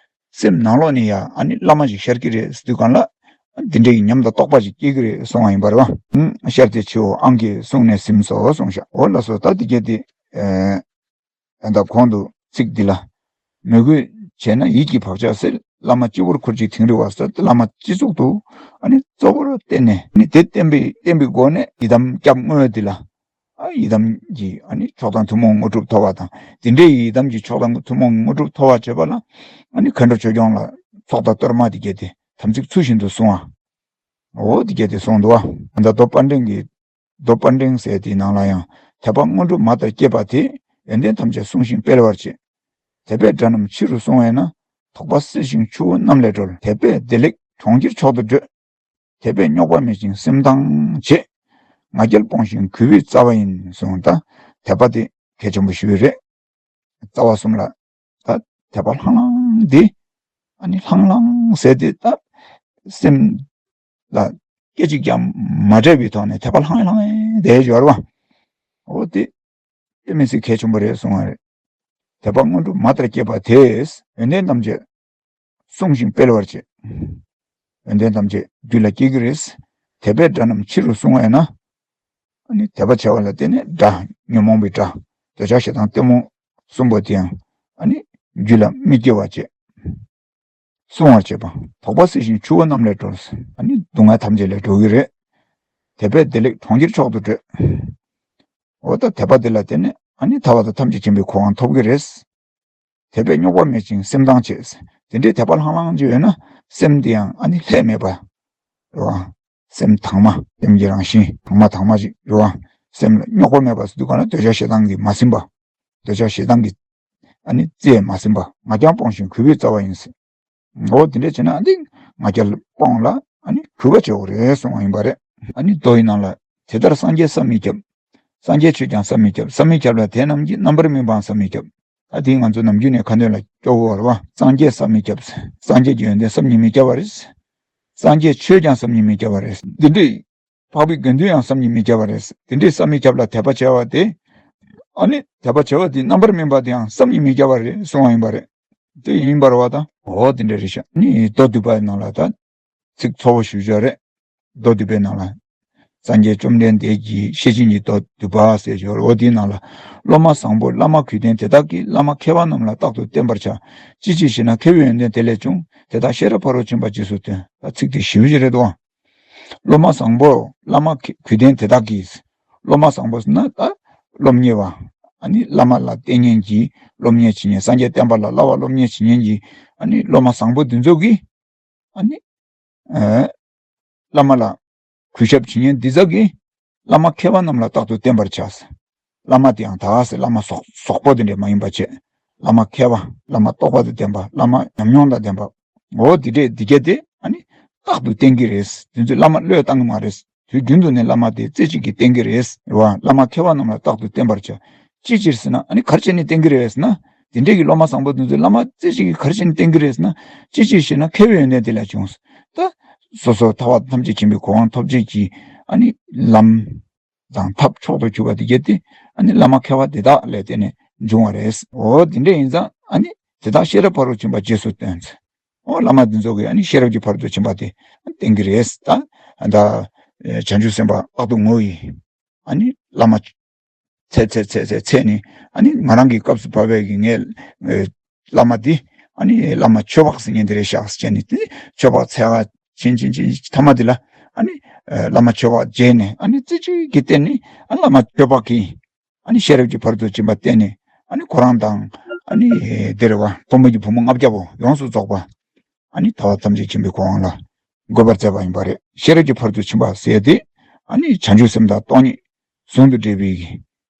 སེམས་ནང་ལོགས་ནས་ཡ་ཨ་ནི་བླ་མ་ཞིག་ཤར་གྱི་རེད་ཟེར་དུས་སྒང་ལ། འདི་འདྲའི་ཉམས་དང་རྟོགས་པ་ཞིག་སྐྱེ་གི་རེད་གསུང་བ་ཡིན་པ་རེད་བ། ཨང་། ཤར་ཏེ་མཆིའོ། ཨང་གིས་གསུངས་ནས་གཟིམས་སོ་གསུངས་ཤག། འོ་ལགས་སོ། ད་འདི་གྱད་དེ་ཨེ་ད་གོང་དུ་ཚིག་འདི་ལ། མོས་གུས་བྱས་ན་ཡིད་ཀྱི་བག་ཆགས་སེལ། བླ་མ་སྤྱི་བོར་ཁུར་ཅིག་དིང་རི་བ་ཟེར་ཏེ། བླ་མ་སྤྱི་གཙུག་ཏུ་ཨ་ནི་གཙོ་བོར་བསྟེན་ནས་ཨ་ནི་དེ་བསྟེན་པའི་བསྟེན་པའི་སྒོ་ནས་ཡི་དམ་སྐྱབས་དངོས་འདི་ལ། ཨ་ཡི་དམ་གྱི་ཨ་ནི་མཆོག་དང་ཐུན་མོང་དངོས་གྲུབ་ཐོབ་པ་དང་། དེ་འདྲའི་ཡི་དམ་གྱི་མཆོག་དང་ཐུན་མོང་དངོས་གྲུབ་ཐོབ་པ་བྱེད་པ་ལ་ཨ་ནི་མཁའ་འགྲོ་ཆོས་སྐྱོང་ལ་ཚོགས་དང་གཏོར་མ་འདི་གྱད་དེ་དམ་ཚིག་ཚུལ་བཞིན་དུ་བསྲུང་བ། འོ་འདི་གྱད་དེ་གསུངས་འདུག་བ། ད་མདོ་དཔལ་ལྡན་གྱི་མདོ་དཔལ་ལྡན་ཟེར་དེའི་ནང་ལ་ཡང་། དད་པ་དངོས་གྲུབ་མ་ལྟར་སྐྱེས་པ་དེས། ཡོན་ཏན་ཐམས་ཅད་བསྲུང་ཞིང་སྤེལ་བར་བྱེད། དད་པས་དགྲ་རྣམས་ཕྱི་རུ་བསྲུང་བས་ན། དོགས་པ་སེལ་ཞིང་ཆུ་བོ་གནམ་ལས་སྒྲོལ། དད་པས་བདེ་ལེགས་གྲོང་ཁྱེར་མཆོག་ཏུ་བགྲོད། དད་པས་རྙོག་པ་མེད་ཅིང་སེམས་དྭངས་བྱེད། ང་རྒྱལ་སྤོང་ཞིང་གུས་པས་སྩལ་བ་ཡིན་གསུངས། ད་དད་པ་དེ་གལ་ཆེན་པོ་ཞིག་རེད། རྩ་བ་གསུམ་ལ་ད་དད་པ་ལྷང་ལྷང་འདི་ཨ་ནི་ལྷང་ལྷང་ཟེར་དེ་ད་སེམས་ལ་སྐད་ཅིག་ཀྱང་མ་འདྲེས་པའི་ཐོག་ནས་དད་པ་ལྷང་ལྷང་དེ་ཡོད་རེད་བ། འོ་དེ་དཔེ་མི་སྲིད་གལ་ཆེན་པོ་རེད་གསུང་བ་རེད། དད་པ་དངོས་གྲུབ་མ་ལྟར་སྐྱེས་པ་དེས་ཡོན་ཏན་ཐམས་ཅད་བསྲུང་ཞིང་སྤེལ་བར་བྱེད། ཡོན་ཏན་ཐམས་ཅད་རྒྱུད་ལ་སྐྱེ་གི་རེད། དད་པས་དགྲ་རྣམས་ཕྱི་རུ་བསྲུང་བས་ན། ཨ་ནི་དད་པ་བྱ་བ་ལ་བརྟེན་ནས་དགྲ་ཉོན་མོངས་པའི་དགྲ་འདོད་ཆགས་ཞེ་སྡང་གཏི་མུག་གསུམ་པོ་དེ་ཡང་ཨ་ནི་རྒྱུད་ལ་མི་སྐྱེ་བ་བྱེད། སྲུང་བར་བྱེད་པ། དོགས་པ་སེལ་ཞིང་ཆུ་བོ་རྣམས་ལས་སྒྲོལ། ཨ་ནི་སྡུག་བསྔལ་ཐམས་ཅད་ལས་སྒྲོལ་གྱི་རེད། དད་པས་བདེ་ལེགས་གྲོང་ཁྱེར་མཆོག་ཏུ་བགྲོད། འོ་ད་དད་པ་དེ་ལ་བརྟེན་ནས་ཨ་ནི་ཐར་པ་དང་ཐམས་ཅད་མཁྱེན་པའི་གོ་འཕང་ཐོབ་ཀྱི་རེད། དད་པས་རྙོག་པ་མེད་ཅིང་སེམས་དྭངས་ཆེ། དེ་འདྲའི་དད་པ་ལྷང་ལྷང་ཅིག་ཡོད་ན་སེམས་དེ་ཡང་ཨ་ནི་ལྷད་མེད་པ། རེད་བ། སེམས་དྭངས་མ། སེམས་ཀྱི་རང་བཞིན་དྭངས་མ་དྭངས་མ་ཅིག་རེད་བ། སེམས་ལ་རྙོག་པ་མེད་པ་ཟེར་དུས་ག་ལ་འདོད་ཆགས་ཞེ་སྡང་གིས་མ་ཟིན་པ། འདོད་ཆགས་ཞེ་སྡང་གིས་ཨ་ནི་རྩིས་མ་ཟིན་པ། ང་རྒྱལ་སྤོང་ཞིང་གུས་པའི་རྩ་བ་ཡིན། འོ་དེ་འདྲས་བྱས་ན་ཨ་ནི་ང་རྒྱལ་སྤོང་ལ་ཨ་ནི་གུས་པ་བྱེད་དགོས་རེད་གསུངས་པ་ཡིན་པ་རེད། ཨ་ནི་མདོ་ཡི་ནང་ལ། དེ་ལྟར་སངས་རྒྱས་བསམ་མི་ཁྱབ། སངས་རྒྱས་ཆོས་ཀྱང་བསམ་མི་ཁྱབ། བསམ་མི་ཁྱབ་ལ་དེ་རྣམས་ཀྱི། རྣམ་པར་སྨིན་པའང་བསམ་མི་ཁྱབ། ཨ་དེ་ང་ཚོ་ནམ་རྒྱུན་ནས་ཁ་འདོན་ལ་སྐྱོ་བོ་བར་བ། སངས་རྒྱས་བསམ་མི་ཁྱབ། སངས་རྒྱས་ཀྱི་ཡོན་ཏན་བསམ་གྱིས་མི་ཁྱབ་པ་རེད། སངས་རྒྱས་ཆོས་ཀྱང་བསམ་གྱིས་མི་ཁྱབ་པ་རེད། འདི་འདྲའི་འཕགས་པའི་དགེ་འདུན་ཡང་བསམ་གྱིས་མི་ཁྱབ་པ་རེད། དེ་འདྲའི་བསམ་མི་ཁྱབ་ལ་དད་པ་བྱ་བ་དེ། ཨ་ནི་དད་པ་བྱ་བ་དེའི་རྣམ་པར་སྨིན་པ་དེའང་བསམ་གྱིས་མི་ཁྱབ་པ་རེད་གསུངས་པ་ཡིན་པ་རེད། དེ་ཡིན་པར་བ་དང་། འོ་དེ་འདྲ་རེད་ཤག་ཨ་ནི་མདོ་སྡུད་པའི་ནང་ལ་ད་ཚིག་ཚོ་བོ་ཞུ་བྱ་རེད། མདོ་སྡུད་པའི་ནང་ལ། སངས་རྒྱས་བཅོམ་ལྡན་འདས་ཀྱི་ཤེར་ཕྱིན་གྱི་མདོ་སྡུད་པ་ཟེར་ཞོར་འོ་དེའི་ནང་ལ། སློབ་མ་བཟང་པོ་བླ་མ་གུས་ལྡན་དེ་དག་གིས། བླ་མ་མཁས་པ་རྣམས་ལ་རྟག་ཏུ་བསྟན་པར་བྱ། ཅི་ཕྱིར་ཞེ་ན་མཁས་པའི་ཡོན་ཏན་དེ་ལས་བྱུང་། དེ་དག་ཤེས་རབ་ཕ་རོལ་ཕྱིན་པ་རྗེས་སུ་སྟོན། ད་ཚིག་དེ་ཞིབ་ཅིག་རེད་དོ། སློབ་མ་བཟང་པོ་བླ་མ་གུས་ལྡན་དེ་དག་གིས། སློབ་མ་བཟང་པོ་ཟེར་ན་ད་སློབ་གཉེར་བ། ཨ་ནི་བླ་མ་ལ་བསྟེན་མཁན་གྱི་སློབ་གཉེར་བྱེད་མཁན། སངས་རྒྱས་བསྟན་པ་ལ་བསླབ་པ་སློབ་གཉེར་བྱེད་མཁན་གྱི་ཨ་ནི་སློབ་མ་བཟང་པོ་འདི་ཚོ་གིས། ཨ་ནི། ཨེ། བླ་མ་ལ་གུས་ཞབས་བྱེད་མཁན་འདི་ཚོ་གིས། བླ་མ་མཁས་པ་རྣམས་ལ་རྟག་ཏུ་བསྟན་པར་བྱ། བླ་མ་དེའང་ད་ཟེར་བླ་མ་ཟོག་ཟོག་པོ་དེ་འདྲས་མ་ཡིན་པ་བྱས། བླ་མ་མཁས་པ། བླ་མ་རྟོགས་པ་དང་ལྡན་པ། བླ་མ་ཉམས་མྱོང་དང་ལྡན་པ། འོ་འདི་འདྲས་འདི་གྱད་དེ་ཨ་ནི་རྟག་ཏུ་བསྟེན་གྱི་རེད། དེ་ཚོས་བླ་མ་བློས་བཏང་གི་མ་རེད། དུས་རྒྱུན་དུ་ནས་བླ་མ་དེ་རྩེ་གཅིག་གིས་བསྟེན་གྱི་རེད། རེད་བ། བླ་མ་མཁས་པ་རྣམས་ལ་རྟག་ཏུ་བསྟན་པར་བྱ། ཅི་ཕྱིར་ཟེར་ན་ཨ་ནི་ག་རེ་བྱས་ནས་བསྟེན་གྱི་རེད་ཟེར་ན། དེ་འདྲས་ཀྱི་སློབ་མ་བཟང་པོ་དེ་ཚོས་བླ་མ་རྩེ་གཅིག་གིས་ག་རེ་བྱས་ནས་བསྟེན་གྱི་རེད་ཟེར་ན། ཅི་ཕྱིར་ཞེ་ན་མཁས་པའི་ཡོན་ཏན་དེ་ལས་བྱུང་། ད་སོ་སོ་ཐར་པ་ཐམས་ཅད་མཁྱེན་པའི་གོ་འཕང་ཐོབ་བྱེད་ཀྱི་ཨ་ནི་ལམ་དང་ཐབས་མཆོག་ཏུ་གྱུར་པ་དེ་གྱད་དེ་ཨ་ནི་བླ་མ་མཁས་པ་དེ་དག་ལས་བརྟེན་ནས་འབྱུང་བ་རེད། འོ་དེ་འདྲས་ཡིན་ཙང་ཨ་ནི་དེ་དག་ཤེས་རབ་ཕ་རོལ་ཕྱིན་པ་རྗེས་སུ་སྟོན། འོ་བླ་མ་འདི་ཚོ་གིས་ཨ་ནི་ཤེས་རབ་ཀྱི་ཕ་རོལ་ཏུ་ཕྱིན་པ་དེ་བསྟན་གྱི་རེད། ད་ད་བྱང་ཆུབ་སེམས་དཔའ་ཨ་ཏུ་ངོ་ཡིས་ཨ་ནི་བླ་མ་ཚད་ཚད་ཚད་ཚད་ཚད་ནི་ཨ་ནི་ང་རང་གི་སྐབས་སུ་བབས་པའི་གི་ངའི་ཨེ་བླ་མ་འདི་ཨ་ནི་བླ་མ་ཆོས་འཕགས་ཟེར་མཁན་དེ་རེད་ཤག་ཟེར་ནས། དེ་ཆོས་འཕགས་ཚད་ཀ་ཕྱིན་ཕྱིན་ཕྱིན་མཐའ་མ་དེ་ལ་ཨ་ནི་ཨེ་བླ་མ་ཆོས་འཕགས་མཇལ་ནས་ཨ་ནི་རྩེ་གཅིག་གིས་བསྟེན་ནས། ཨ་ནི་བླ་མ་ཆོས་འཕགས་ཀྱིས་ཨ་ནི་ཤེས་རབ་ཀྱི་ཕ་རོལ་ཏུ་ཕྱིན་པ་བསྟན་ནས། ཨ་ནི་ཁོ་རང་དང་ཨ་ནི་དེ་རེད་བ། ཕོ་མོ་གི་བུ་མོ་ལྔ་བརྒྱ་པོ་ཡོངས་སུ་རྫོགས་པ། ཨ་ནི་ཐར་པ་ཐམས་ཅད་མཁྱེན་པའི་གོ་འཕང་ལ་འགོད་པར་མཛད་པ་ཡིན་པ་རེད། ཤེས་རབ་ཀྱི་ཕ་རོལ་ཏུ་ཕྱིན་པ་ཟེར་དེ་ཨ་ནི་བྱང་ཆུབ་སེམས་དང་སྟོང་ཉིད་ཟུང་དུ་འབྲེལ་བའི་གི་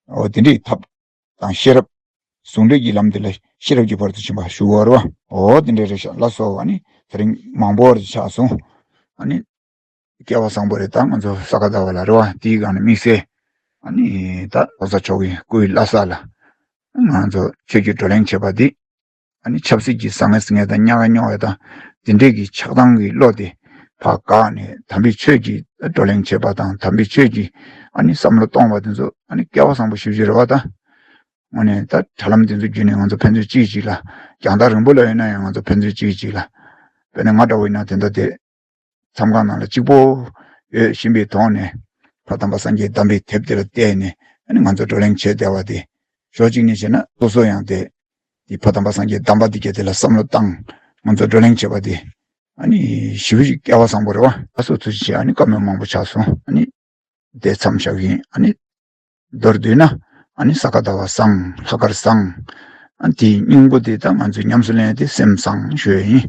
འོ་དེ་འདྲའི་ཐབས་དང་ཤེས་རབ་ཟུང་འབྲེལ་གྱི་ལམ་དེ་ལ་ཤེས་རབ་ཀྱི་ཕ་རོལ་ཏུ་ཕྱིན་པ་ཞུ་དགོས་རེད་བ། འོ་དེ་འདྲ་རེད་ཤག་ལགས་སོ། ཨ་ནི་དེ་རིང་མང་པོ་རེ་ཆགས་སོང་། ཨ་ནི་སྐལ་བ་བཟང་པོ་རེད། ད་ང་ཚོ་ས་ག་ཟླ་བ་ལ་རེད་བ། དེའི་སྒང་ནས་དམིགས་བསལ་ཨ་ནི་ད་ལྷ་ས་ཕྱོགས་ཀྱི་སྐུའི་བླ་གཟའ་ལ་ང་ཚོ་ཆོས་ཀྱི་བགྲོ་གླེང་བྱེད་པ་འདི། ཨ་ནི་ཆབ་སྲིད་ཀྱི་ཟང་ངེ་ཟིང་ངེ་དང་རྙོག་ག་རྙོག་ག་དང་དེ་འདྲས་ཀྱི་ཆགས་སྡང་གི་བློ་དེ་ཕར་བཀག་ནས། དམ་པའི་ཆོས་ཀྱི་བགྲོ་གླེང་བྱེད་པ་དང་། དམ་པའི་ཆོས་ཀྱི་ཨ་ནི་བསམ་བློ་གཏོང་བ་དེ་ཚོ་ཨ་ནི་སྐལ་བ་བཟང་པོ་ཞེ་པོ་ཅིག་རེད་བ། ད་དངོས་གནས་ད་དྲ་ལམ་དེ་ཚོ་བརྒྱུད་ནས་ང་ཚོ་ཕན་ཚུན་གཅིག་གིས་གཅིག་ལ། རྒྱང་ཐག་རིང་པོ་ལ་ཡོད་ན་ཡང་ང་ཚོ་ཕན་ཚུན་གཅིག་གིས་གཅིག་ལ། དཔེར་ན་ང་འདྲ་བོ་ཡིན་ན་དེ་འདྲ་དེ། མཚམས་ཁང་ནང་ལ་གཅིག་པོ་ཡོད་བཞིན་པའི་ཐོག་ནས། ཕ་དམ་པ་སངས་རྒྱས་གདམས་པའི་དེབ་དེ་ལ་བལྟས་ནས་ཨ་ནི་ང་ཚོ་བགྲོ་གླེང་བྱས་བསྡད་པ་དེ། ཕྱོགས་གཅིག་ནས་བྱས་ན་སོ་སོ་ཡང་དེ། དེ་ཕ་དམ་པ་སངས་རྒྱས་གདམས་པ་དེ་གྱད་དེ་ལ་བསམ་བློ་བཏང་། ང་ཚོ་བགྲོ་གླེང་བྱས་པ་དེ་ཨ་ནི་ཞེ་པོ་ཅིག་སྐལ་བ་བཟང་པོ་རེད་བ། ཨ་སོ་ཐུགས་རྗེ་ཆེ། ཨ་ནི་བཀའ་མོལ་མང་པོ་ཆགས་སོང་། ཨ་ནི་དེ་མཚམས་བཞག་གི་ཡིན། ཨ་ནི་མདོར་བསྡུས་ན་ཨ་ནི་ས་ག་ཟླ་བ་བཟང་། ལྷག་དཀར་བཟང་། ཨ་དེའི་སྙིང་པོ་དེ་ད་ང་ཚོས་ཉམས་སུ་ལེན་ཡ་དེ་སེམས་བཟང་ཞུ་ཡ་ཡིན།